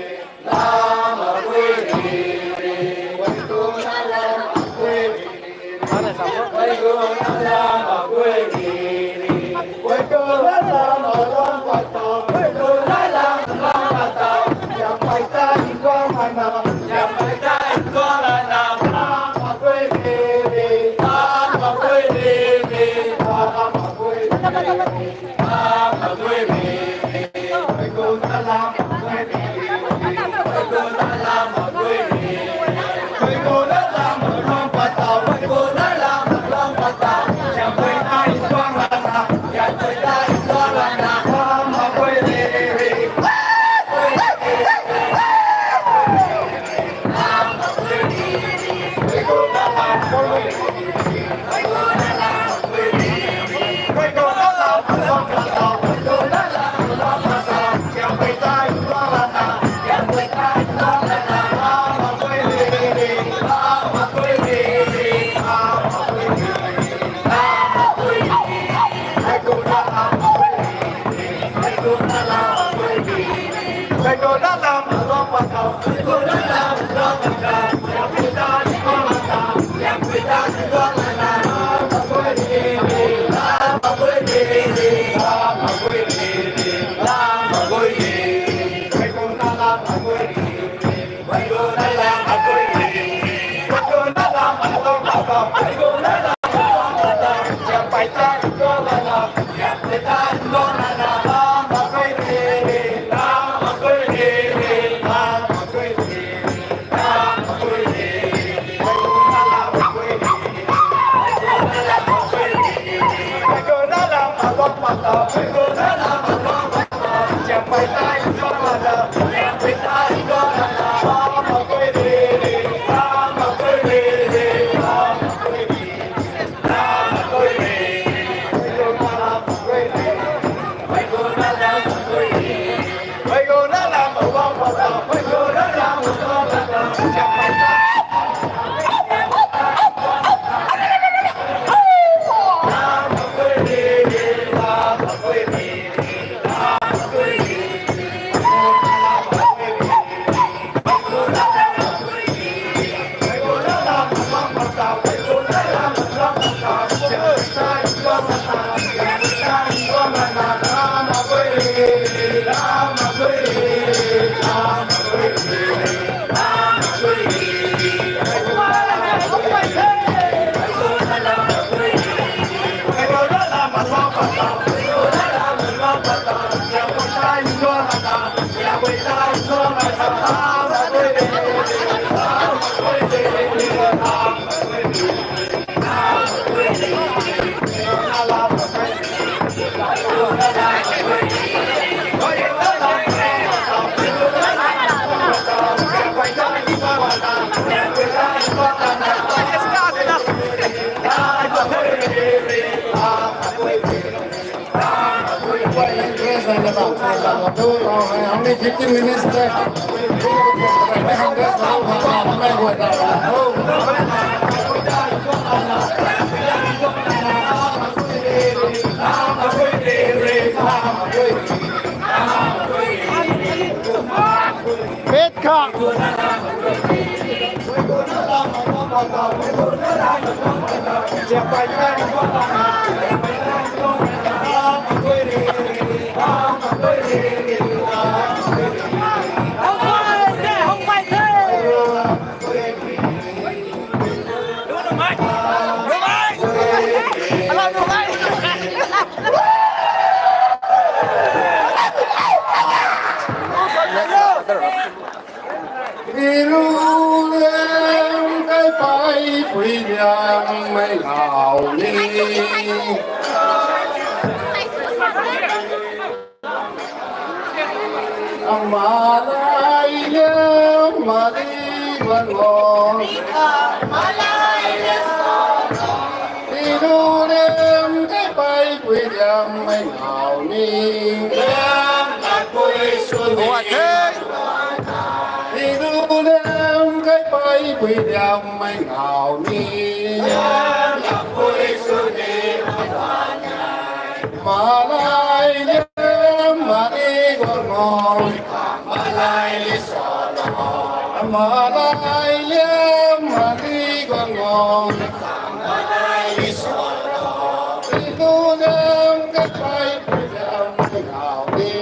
Only fifteen minutes left. Pet kha. Mei ngau ni. Ama lai liam, ma li guang o. Ilu liam, kai pei pui liam, mei ngau ni. Ilu liam, kai pei pui liam, mei ngau ni. Ma lai liam, ma li guang o. Ma lai liam, ma li guang o. Ilu liam, kai pei pui liam, mei ngau ni.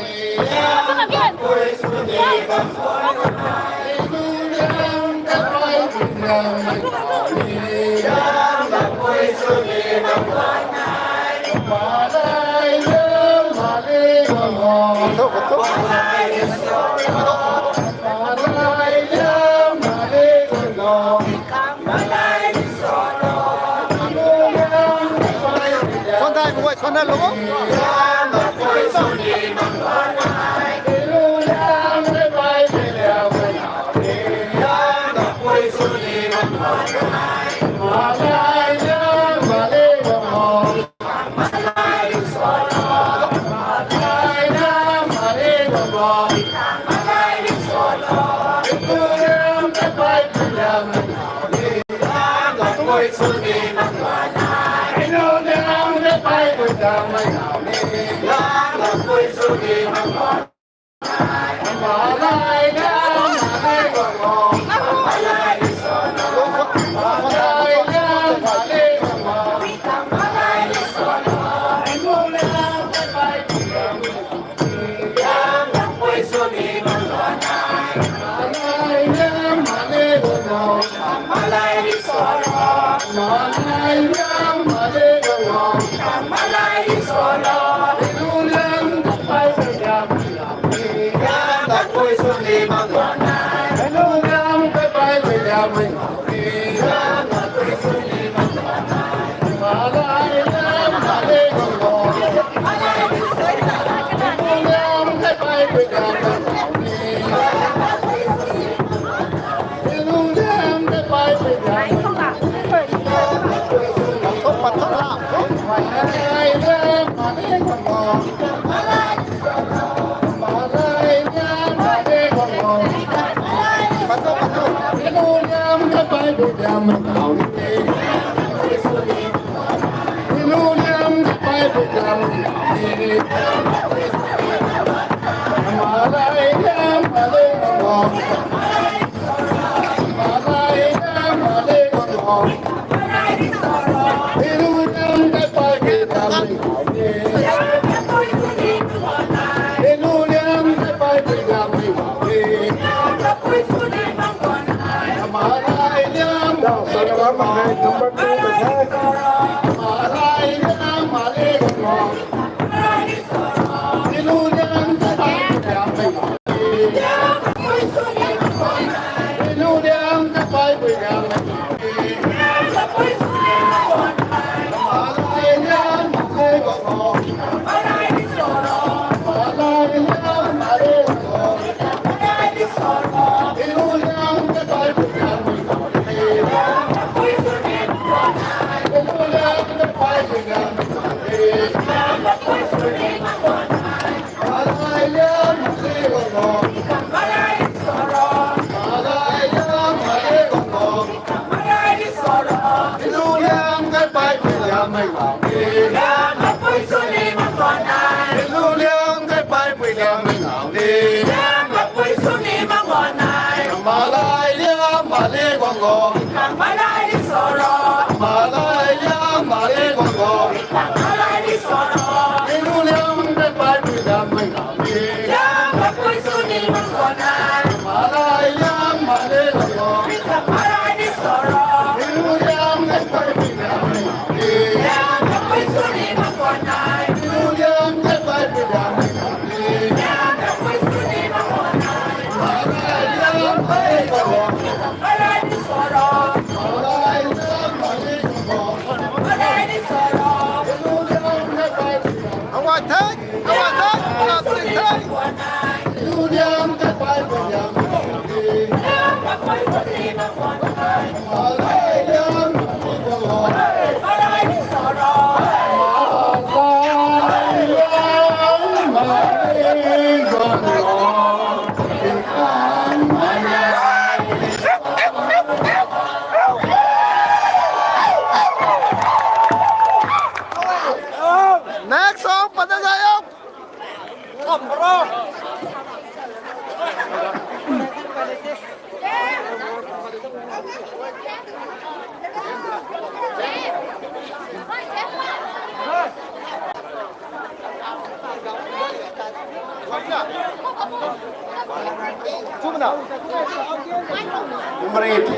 Number eight.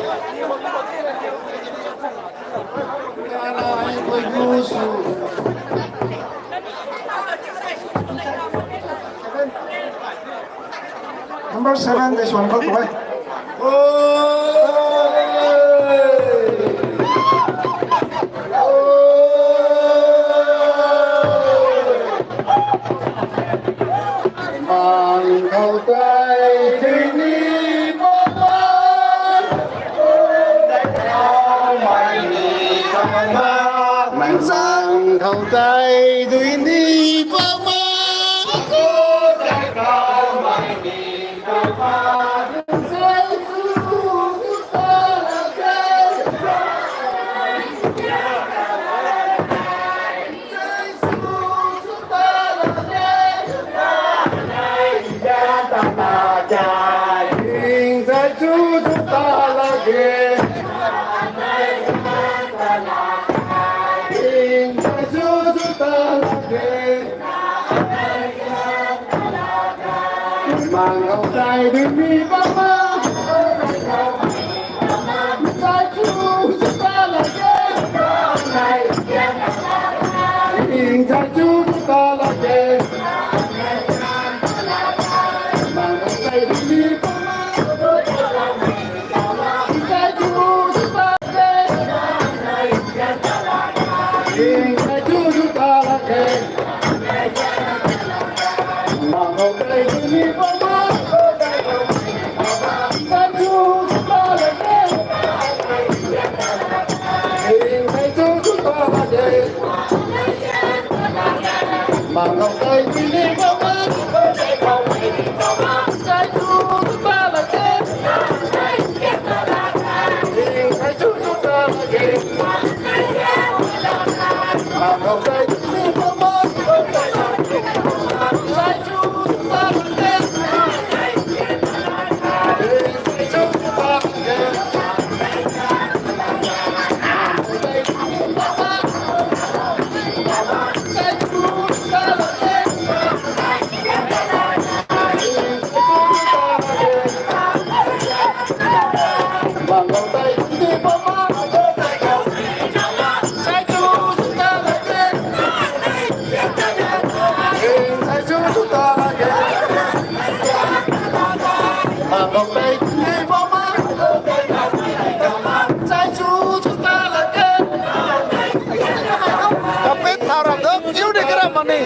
Number seven, this one, go to it. Mang khou tei dui ni pama. Mang sang khou tei dui ni pama. Mang khou tei dui ni pama. Ing chai chu ta la ke. Mang khou tei dui ni pama. Ing chai chu ta la ke. Ing chai chu ta la ke. Mang khou tei dui ni pama. Kapit thau ram dok, kiu de karam mani.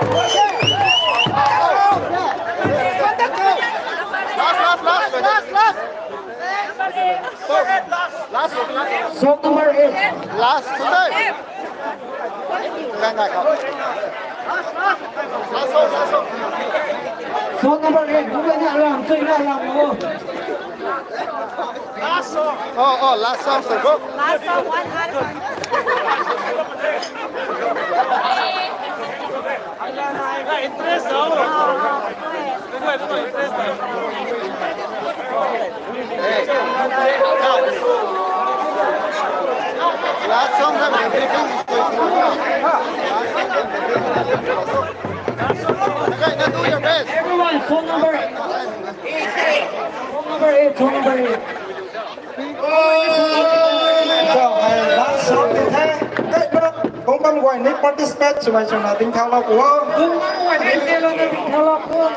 Last, last, last, last, last. Last, last, last. Song number eight. Last today. Last song, last song. Song number eight. Bukan ni alam, so ini alam mo. Last song. Oh, oh, last song, sir. Go. Last song, one hundred. Interest ho. Interest ho. Last song, sir. Okay, now do your best. Everyone, phone number. Phone number eight, phone number eight. Kau hei last round ti the. Kei na kung bam guay ni participate swmei swna ding thau lou pu o. Kung bam guay ni participate swna ding thau lou pu o.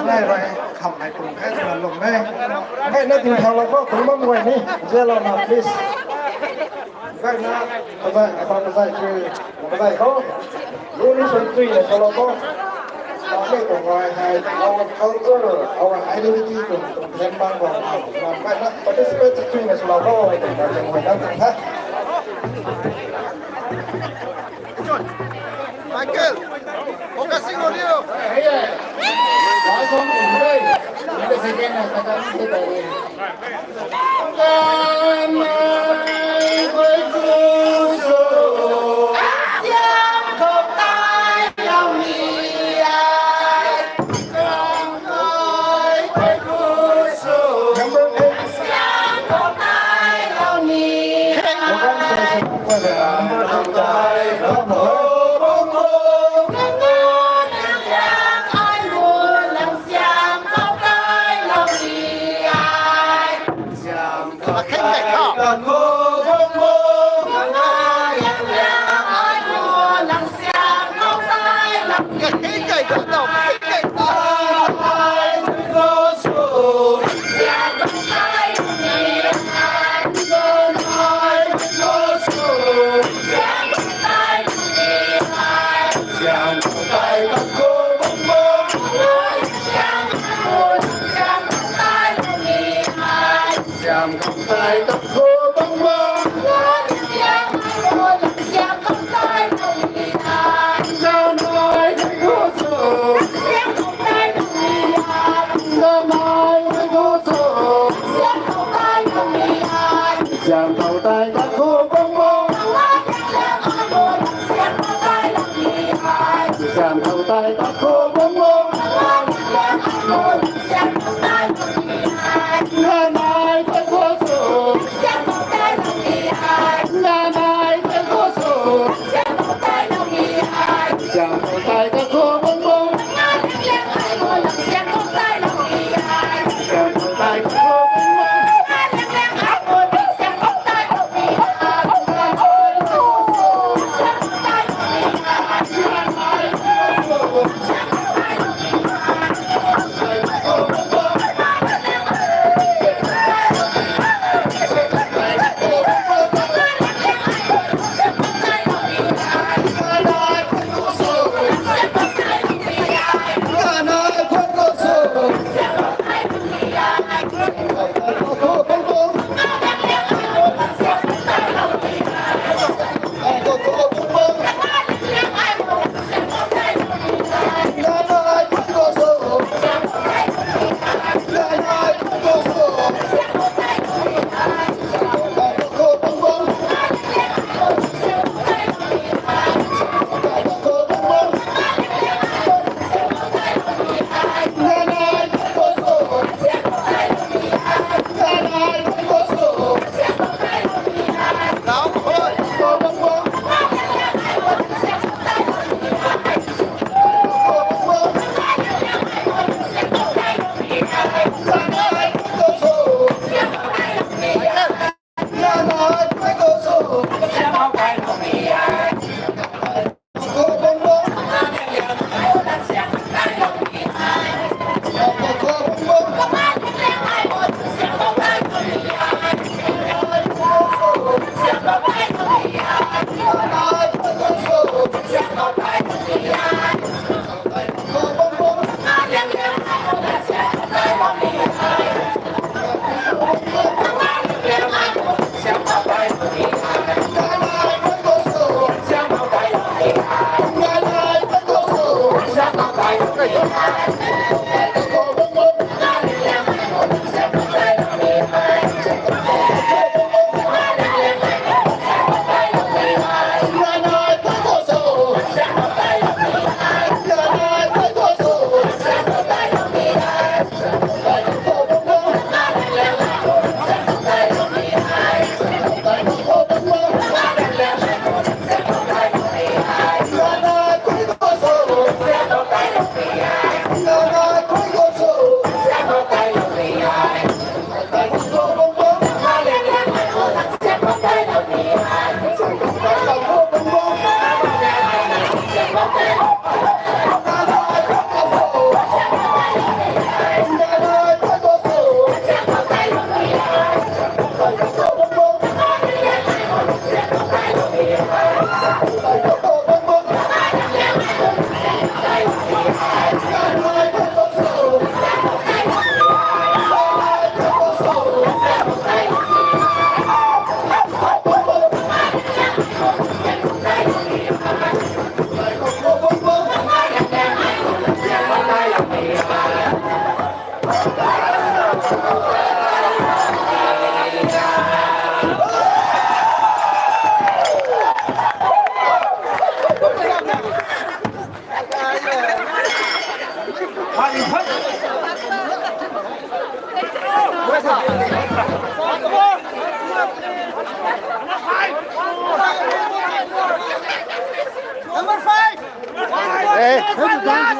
Nai rui, kham nai kum khe, suna lum e. Ngai na ding thau lou kho, kung bam guay ni, zia lou na, please. Ngai na, kazai, apa kazai, kazai kho. Lu ni sui tui na solo kho. Ngai tuang ngai hei, our culture, our identity tuang, tuang then bang bang bang. Ngai na participate tui na solo kho, tuang ngai na tuang ha. Michael, focusing on you. Hey, hey. Last one, hey. Second,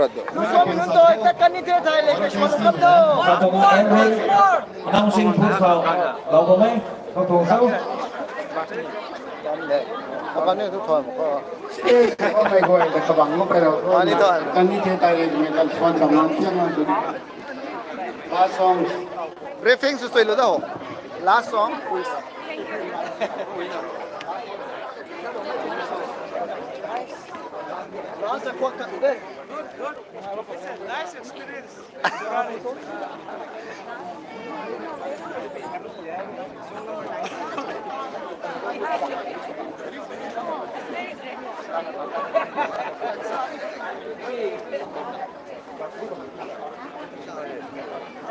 rat do. Musang nunc tei tat kan ni the thei le, ke suan kam do. Katuang M L A announcing thu khou lou bam e, katuang sou. Kapan ni thu thon ko. Stage ko mei guay ta kabang mo kai rau. Ani thon. Kan ni the thei le, mei kan suan kam nang thiang nang tu. Last song. Briefing sw sui lo da ho. Last song. Last song. Nice experience.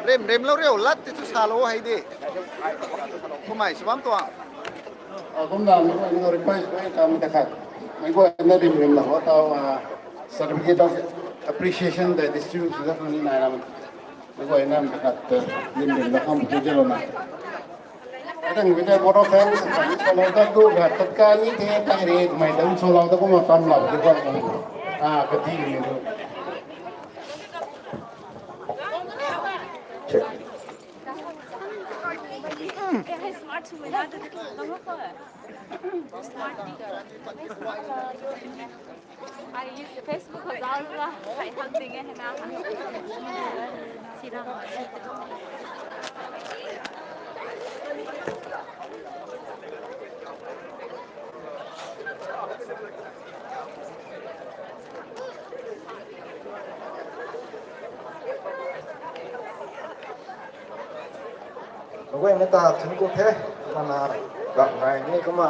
Rim, rim lo riu, lat ti tu sa lo hei di. Kumei, sw bam tuang. Ah, kumna, mei guay request ko kam ta khat. Mei guay na rim rim la ho tau, ah, certificate of appreciation the distribution of ni nai ram. Mei guay na ta khat, ah, rim rim la kam tu jalo na. Adang video photo frame sa kan solo ta du ga ta ka ni the tai re mei dang solo ta kumna tam la di ko. Ah, ka di ni. Check. Smart. Smart. I use Facebook as well. I have thing eh na. Mei guay na ta thunku the, kumna gap ngai ni kumna,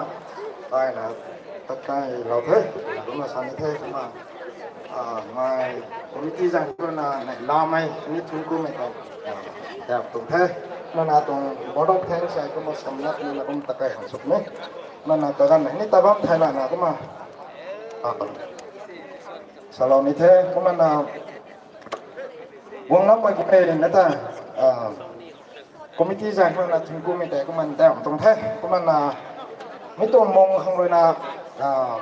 ai na, tat kai lou the, kumna sa ni the, kumna, ah, ngai committee zang kumna, nai lamei, ni thunku mei ta, ah, tap tung the, kumna tuang vote of thanks ai kumna samlat ni na kum ta kai han suk ni, kumna ta gan ni ta bam thai la na kumna, ah, salou ni the, kumna na, Guang lam mai guay na ta, ah, committee zang khang na thunku mei tei kumna dam tuang the, kumna na, mi tuang mung khang rui na, ah,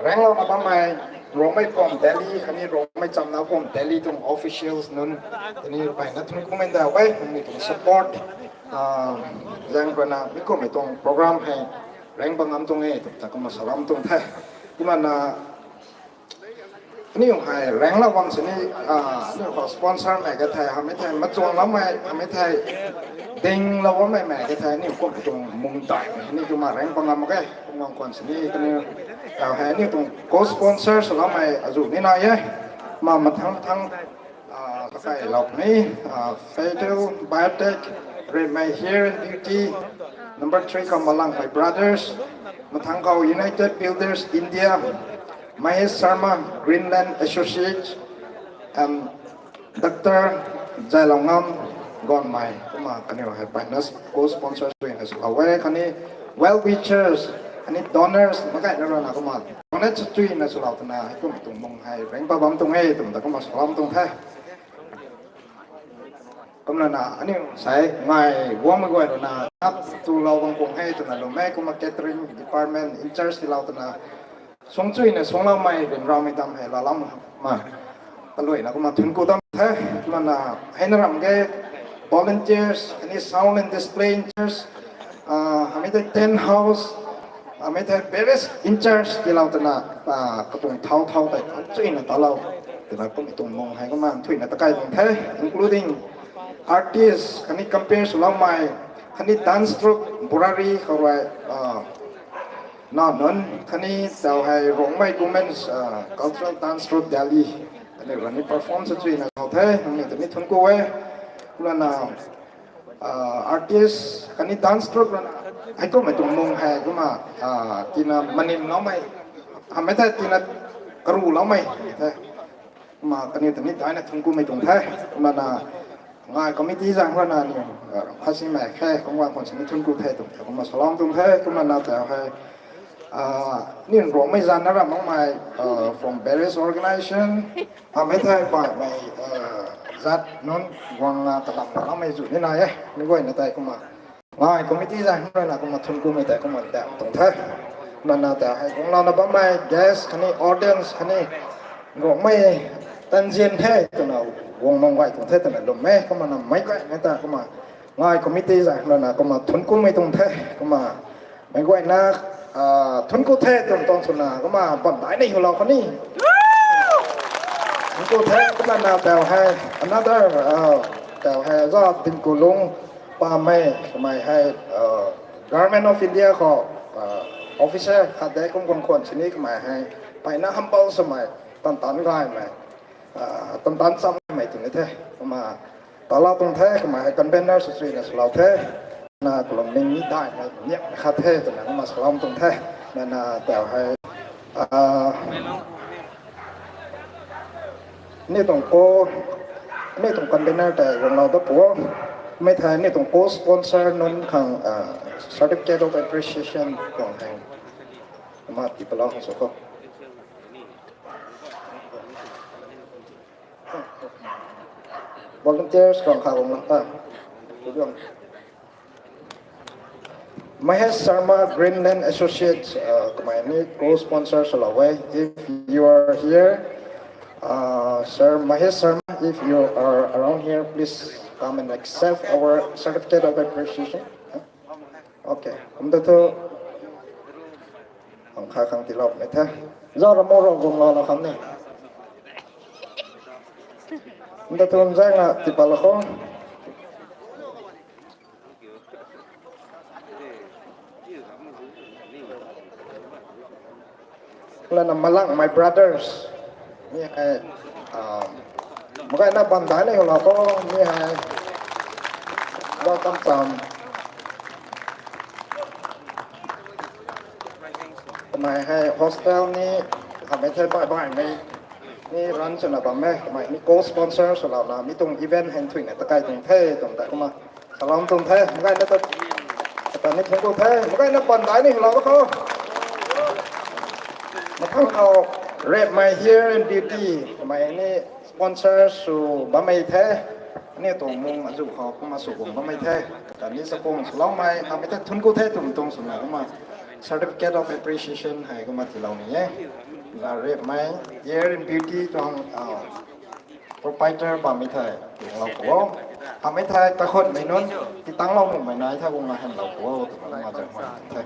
rang lou na bam mei, Rongmei pum Delhi, khatni Rongmei chamna pum Delhi tuang officials nunc, khatni pai na thunku mei da wei, mi tuang support, ah, zang khang na, mi kum mi tuang program hei, rang bam ngam tuang e, tum ta kumna salam tuang the, kumna na, Aniu hei rang la bam sini, ah, aniu khou sponsor mei ka thei, hamei thei, machuang lam mei, hamei thei, ding la bam mei mei ka thei, aniu kum tuang mung dai mei, aniu kumna rang bam ngam mak ge, kum ngam khwan sini, kaniw, ah, hei aniu tuang co-sponsor sw lam mei, azu ni nai e, ma mathang mathang, ah, kakai lou ni, ah, Fatal Biotech, Redmay Hair and Beauty, number three khou Malang Hoi Brothers, mathang khou United Builders India, Mahesh Sharma, Greenland Associates, and Doctor Zailongam Gonmei, kumna kaniw hei pai na co-sponsors rui na swlou e, khatni well wishers, khatni donors, makai na rui na kumna donate swtui na swlou twna, hei kum tuang mung hei rang pa bam tuang e, tum ta kumna salam tuang the. Kumna na, aniu sai, ngai, guang mei guay rui na, ap tu lou bam kuang hei, twna lwm e, kumna catering department in charge ti lou twna, sung chui na, sung lou mei, rin rau mei tam hei, la lam ma. Kalui na, kumna thun ku tam the, kumna na, hei na ram ge, volunteers, khatni sound and display in charge, ah, hamei tei tent house, hamei tei various in charge ti lou twna, ah, katuang thau thau tei, thun chui na ta lou, twna kum tuang mung hei, kumna thui na ta kai tuang the, including artists, khatni compare sw lou mei, khatni dance troupe, Burari, khou rui, ah, na nunc, khatni tau hei Rongmei Women's, ah, Cultural Dance Troupe Delhi, khatni rui ni perform sw chui na kau the, nangniw ta ni thun ku e, kumna na, ah, artist, khatni dance troupe rui na, hei kum mei tuang mung hei, kumna, ah, tina manin lou mei, hamei thei tina karu lou mei, the. Kumna kaniw ta ni daina thunc kumei tuang the. Kumna na ngai committee zaeng rui na ni, uh, khasimei khe, kumna khwan sini thunc ku the tuang the, kumna salou tuang the, kumna na tau hei, uh, ni Rongmei zan na ram makmei, uh, from various organization, hamei the baihmei, uh, zat nunc guang na talam na lamei zu ni na e, ni guay na tei kumna. Ngai committee zaeng rui na kumna thunc kumei tei kumna dam tuang the. Kumna na tau hei guang lou na bammei guest khatni audience khatni Rongmei tanzin the twna guang mang guay tuang the twna lwm e. Kumna na meic guay na ta kumna ngai committee zaeng rui na kumna thunc kumei tuang the. Kumna meic guay na, ah, thunc ku the tuang tuang swna kumna bam dai ni hu lou khatni. Thunc ku the kumna na tau hei another, ah, tau hei za Dinkulung Pamei, kamei hei, uh, Government of India khou, uh, officer khat de kum guang khwan sini kamei hei, mpeyna humble swmei, tan tan gaymei, uh, tan tan chamei twni the, kumna tala tuang the, kamei hei convener sw swna salou the, na kalung ning ni daimei, niak khat the, twna kumna salou tuang the, na na tau hei, uh, ni tuang co, ni tuang convener tei guang lou da pu. Mi thei ni tuang co-sponsor nunc khang, ah, certificate of appreciation tuang hei. Ma ti palou hang sw kho. Volunteers khang kha guang lou ta. Mahesh Sharma, Greenland Associates, uh, kamei ni co-sponsor swlou e. If you are here, uh, Sir Mahesh Sharma, if you are around here, please come and accept our certificate of appreciation. Huh? Okay. Kum ta thu, ang kha khang tiloumei the. Zau ra mo ro gum la la khang ni. Kum ta thu zang a tipal la khong. Lana Malang, my brothers. Mi hei, ah, makai na bam dai ni hula ko, mi hei. Welcome, Sam. Kamei hei hostel ni, hamei thei bai bai mei. Ni run swna bam e, kamei ni co-sponsor swlouna, mi tuang event heng thuina takai tuang the, tuang ta kumna. Salou tuang the, makai na ta, ta ni thung tu the, makai na pan dai ni hula ko. Mathang khou, Rep My Hair and Beauty, kamei ni sponsor sw bammei the, ni tuang mung azu khou kumna sw bum bammei the, ta ni sa kung swloumei, hamei ta thun ku the tuang tuang swna kumna certificate of appreciation hei kumna tilou ni e. Na Rep My Hair and Beauty tuang, ah, proprietor bammei thei, lou pu o. Hamei thei, kakhunmei nunc, titanglou nuhmei nai thei, kumna hemlou pu o, twna kumna zang hwan the.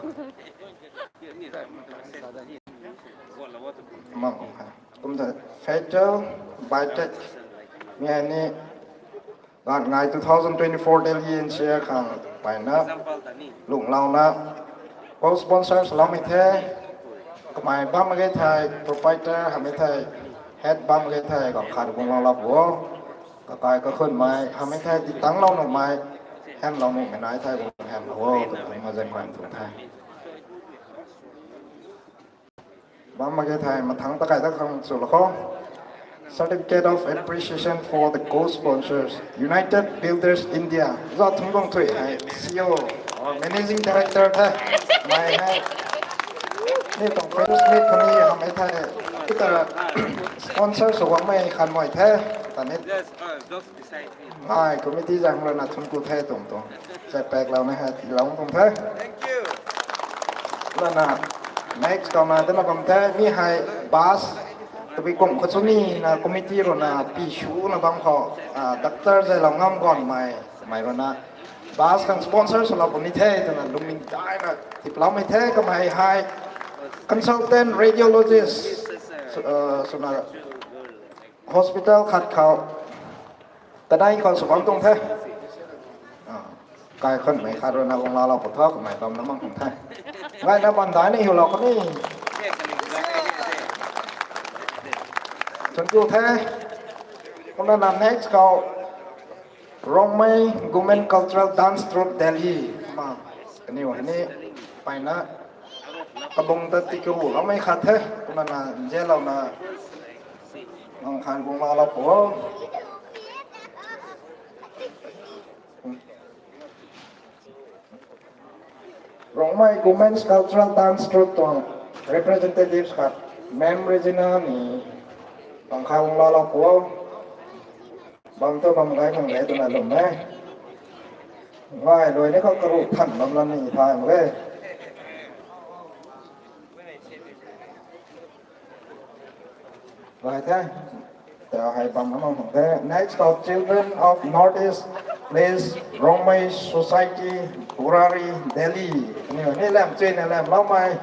Mang kum hei. Kum the, Fatal Biotech. Mi hei ni, ganv ngai two thousand twenty-four Delhi N C R khang mpeyna, lunglouna, co-sponsor swloumei the, kamei bam mak ge thei, proprietor hamei thei, head bam mak ge thei, ganv khat guang lou lou pu o. Kakai kakhunmei, hamei thei, titanglou nuhmei, hemlou nuhmei nai thei, guang hemlou o, twna kumna zang hwan tu the. Bam mak ge thei, mathang takai ta khang sw lou kho. Certificate of Appreciation for the co-sponsors, United Builders India. Za thung bang thui hei, C E O or Managing Director the. Mei hei, ni tuang Fellowship khatni hamei thei, kita sponsor sw guangmei khanmei the. Ta ni. Ai, committee zang lana thun ku the tuang tuang. Sa pak louna hei, tilou tuang the. Lana, next khou na, dana bam the, mi hei bus, tabui kum khou chuni na committee rui na, pi sw na bam khou, ah, Doctor Zailou Ngam Gonmei, mei rui na, bus khang sponsor swlou puni the, twna lungning daina, tiploumei the, kamei hei, consultant radiologist, sw-, ah, swna, hospital khat khou, tanei khou sw bam tuang the. Ah, kaikhunmei khat rui na guang lou lou pu tho, kamei bam na mang tuang the. Ngai na bam dai ni hiu lou kani. Thun ku the. Kumna na next khou, Rongmei Women Cultural Dance Troupe Delhi. Ma, kaniw hei ni, mpeyna, kabung ta tikiu loumei khat the. Kumna na, nzianlouna, Ang khan kung la la po. Rongmei Women's Cultural Dance Troupe tuang representatives khat, Ma'am Regina ni, ang khan kung la la po. Bam tu bam gai khang gai tu na lum e. Ngai lui ni khou karu than bam la ni thay mak e. Gai the. Tau hei bam na mang the. Next of Children of North East, please, Rongmei Society, Burari, Delhi. Ni ni lam chui na lam lau mai.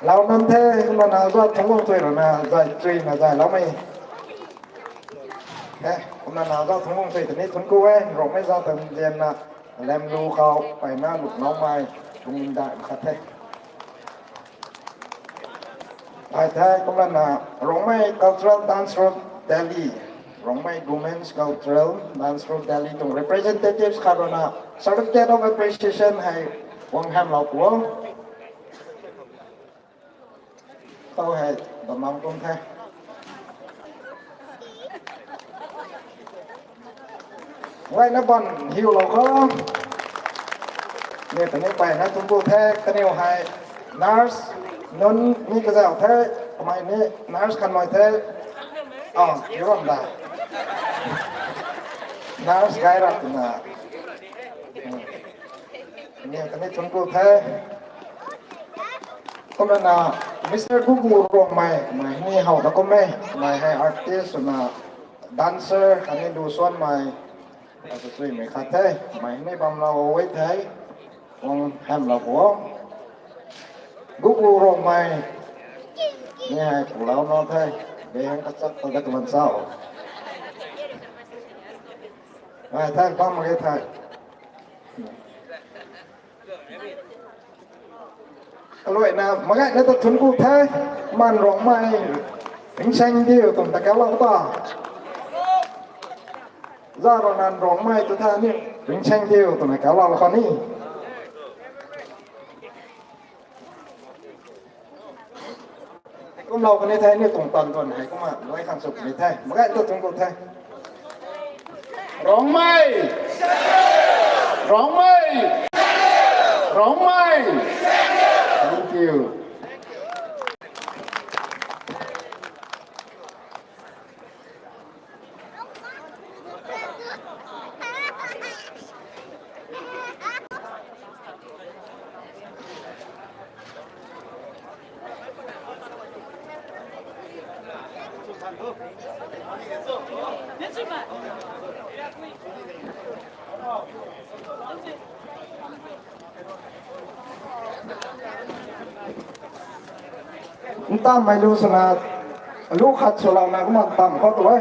Lau nam the, kumna na zat thung bang chui rana zai chui na zai lau mai. He, kumna na zat thung bang chui tani thun ku e, Rongmei zat tan zen na lam lu khou pai na luk nau mai, tung da khat the. Ai the, kumna na Rongmei Cultural Dance Troupe Delhi, Rongmei Women's Cultural Dance Troupe Delhi tuang representatives khat rui na certificate of appreciation hei guang ham lau puo. Tau hei, bam mang kum the. Ngai na ban hiu lou kho. Ni tani pai na tum bu the, kaniw hei nurse nunc ni kazauh the, kamei ni nurse khan mai the. Oh, you run da. Nurse gai rak na. Hmm. Ni tani tum bu the. Kumna na Mister Gugu Rongmei, kamei ni how da kum e, kamei hei artist na dancer khatni lu suan mei, asa chui mei khat the, kamei ni bam lau e the, guang ham lau puo. Gugu Rongmei, ni hei pu lau na the, behang kachak ta gat man sau. Ai the, bam mak ge the. Kaluaina, magaina ta thun ku the, man Rongmei, ringsaeng diu twmei ta kau lau ta. Za rui nan Rongmei tu the ni, ringsaeng diu twmei kau lau khou ni. Kum lau kani the, ni tuang tan tuan hei kumna luai khang suk ni the. Magaina ta thun ku the. Rongmei! Rongmei! Rongmei! Thank you. Ntammei lu swna, lu khat swlouna kumna ntam khou tu e.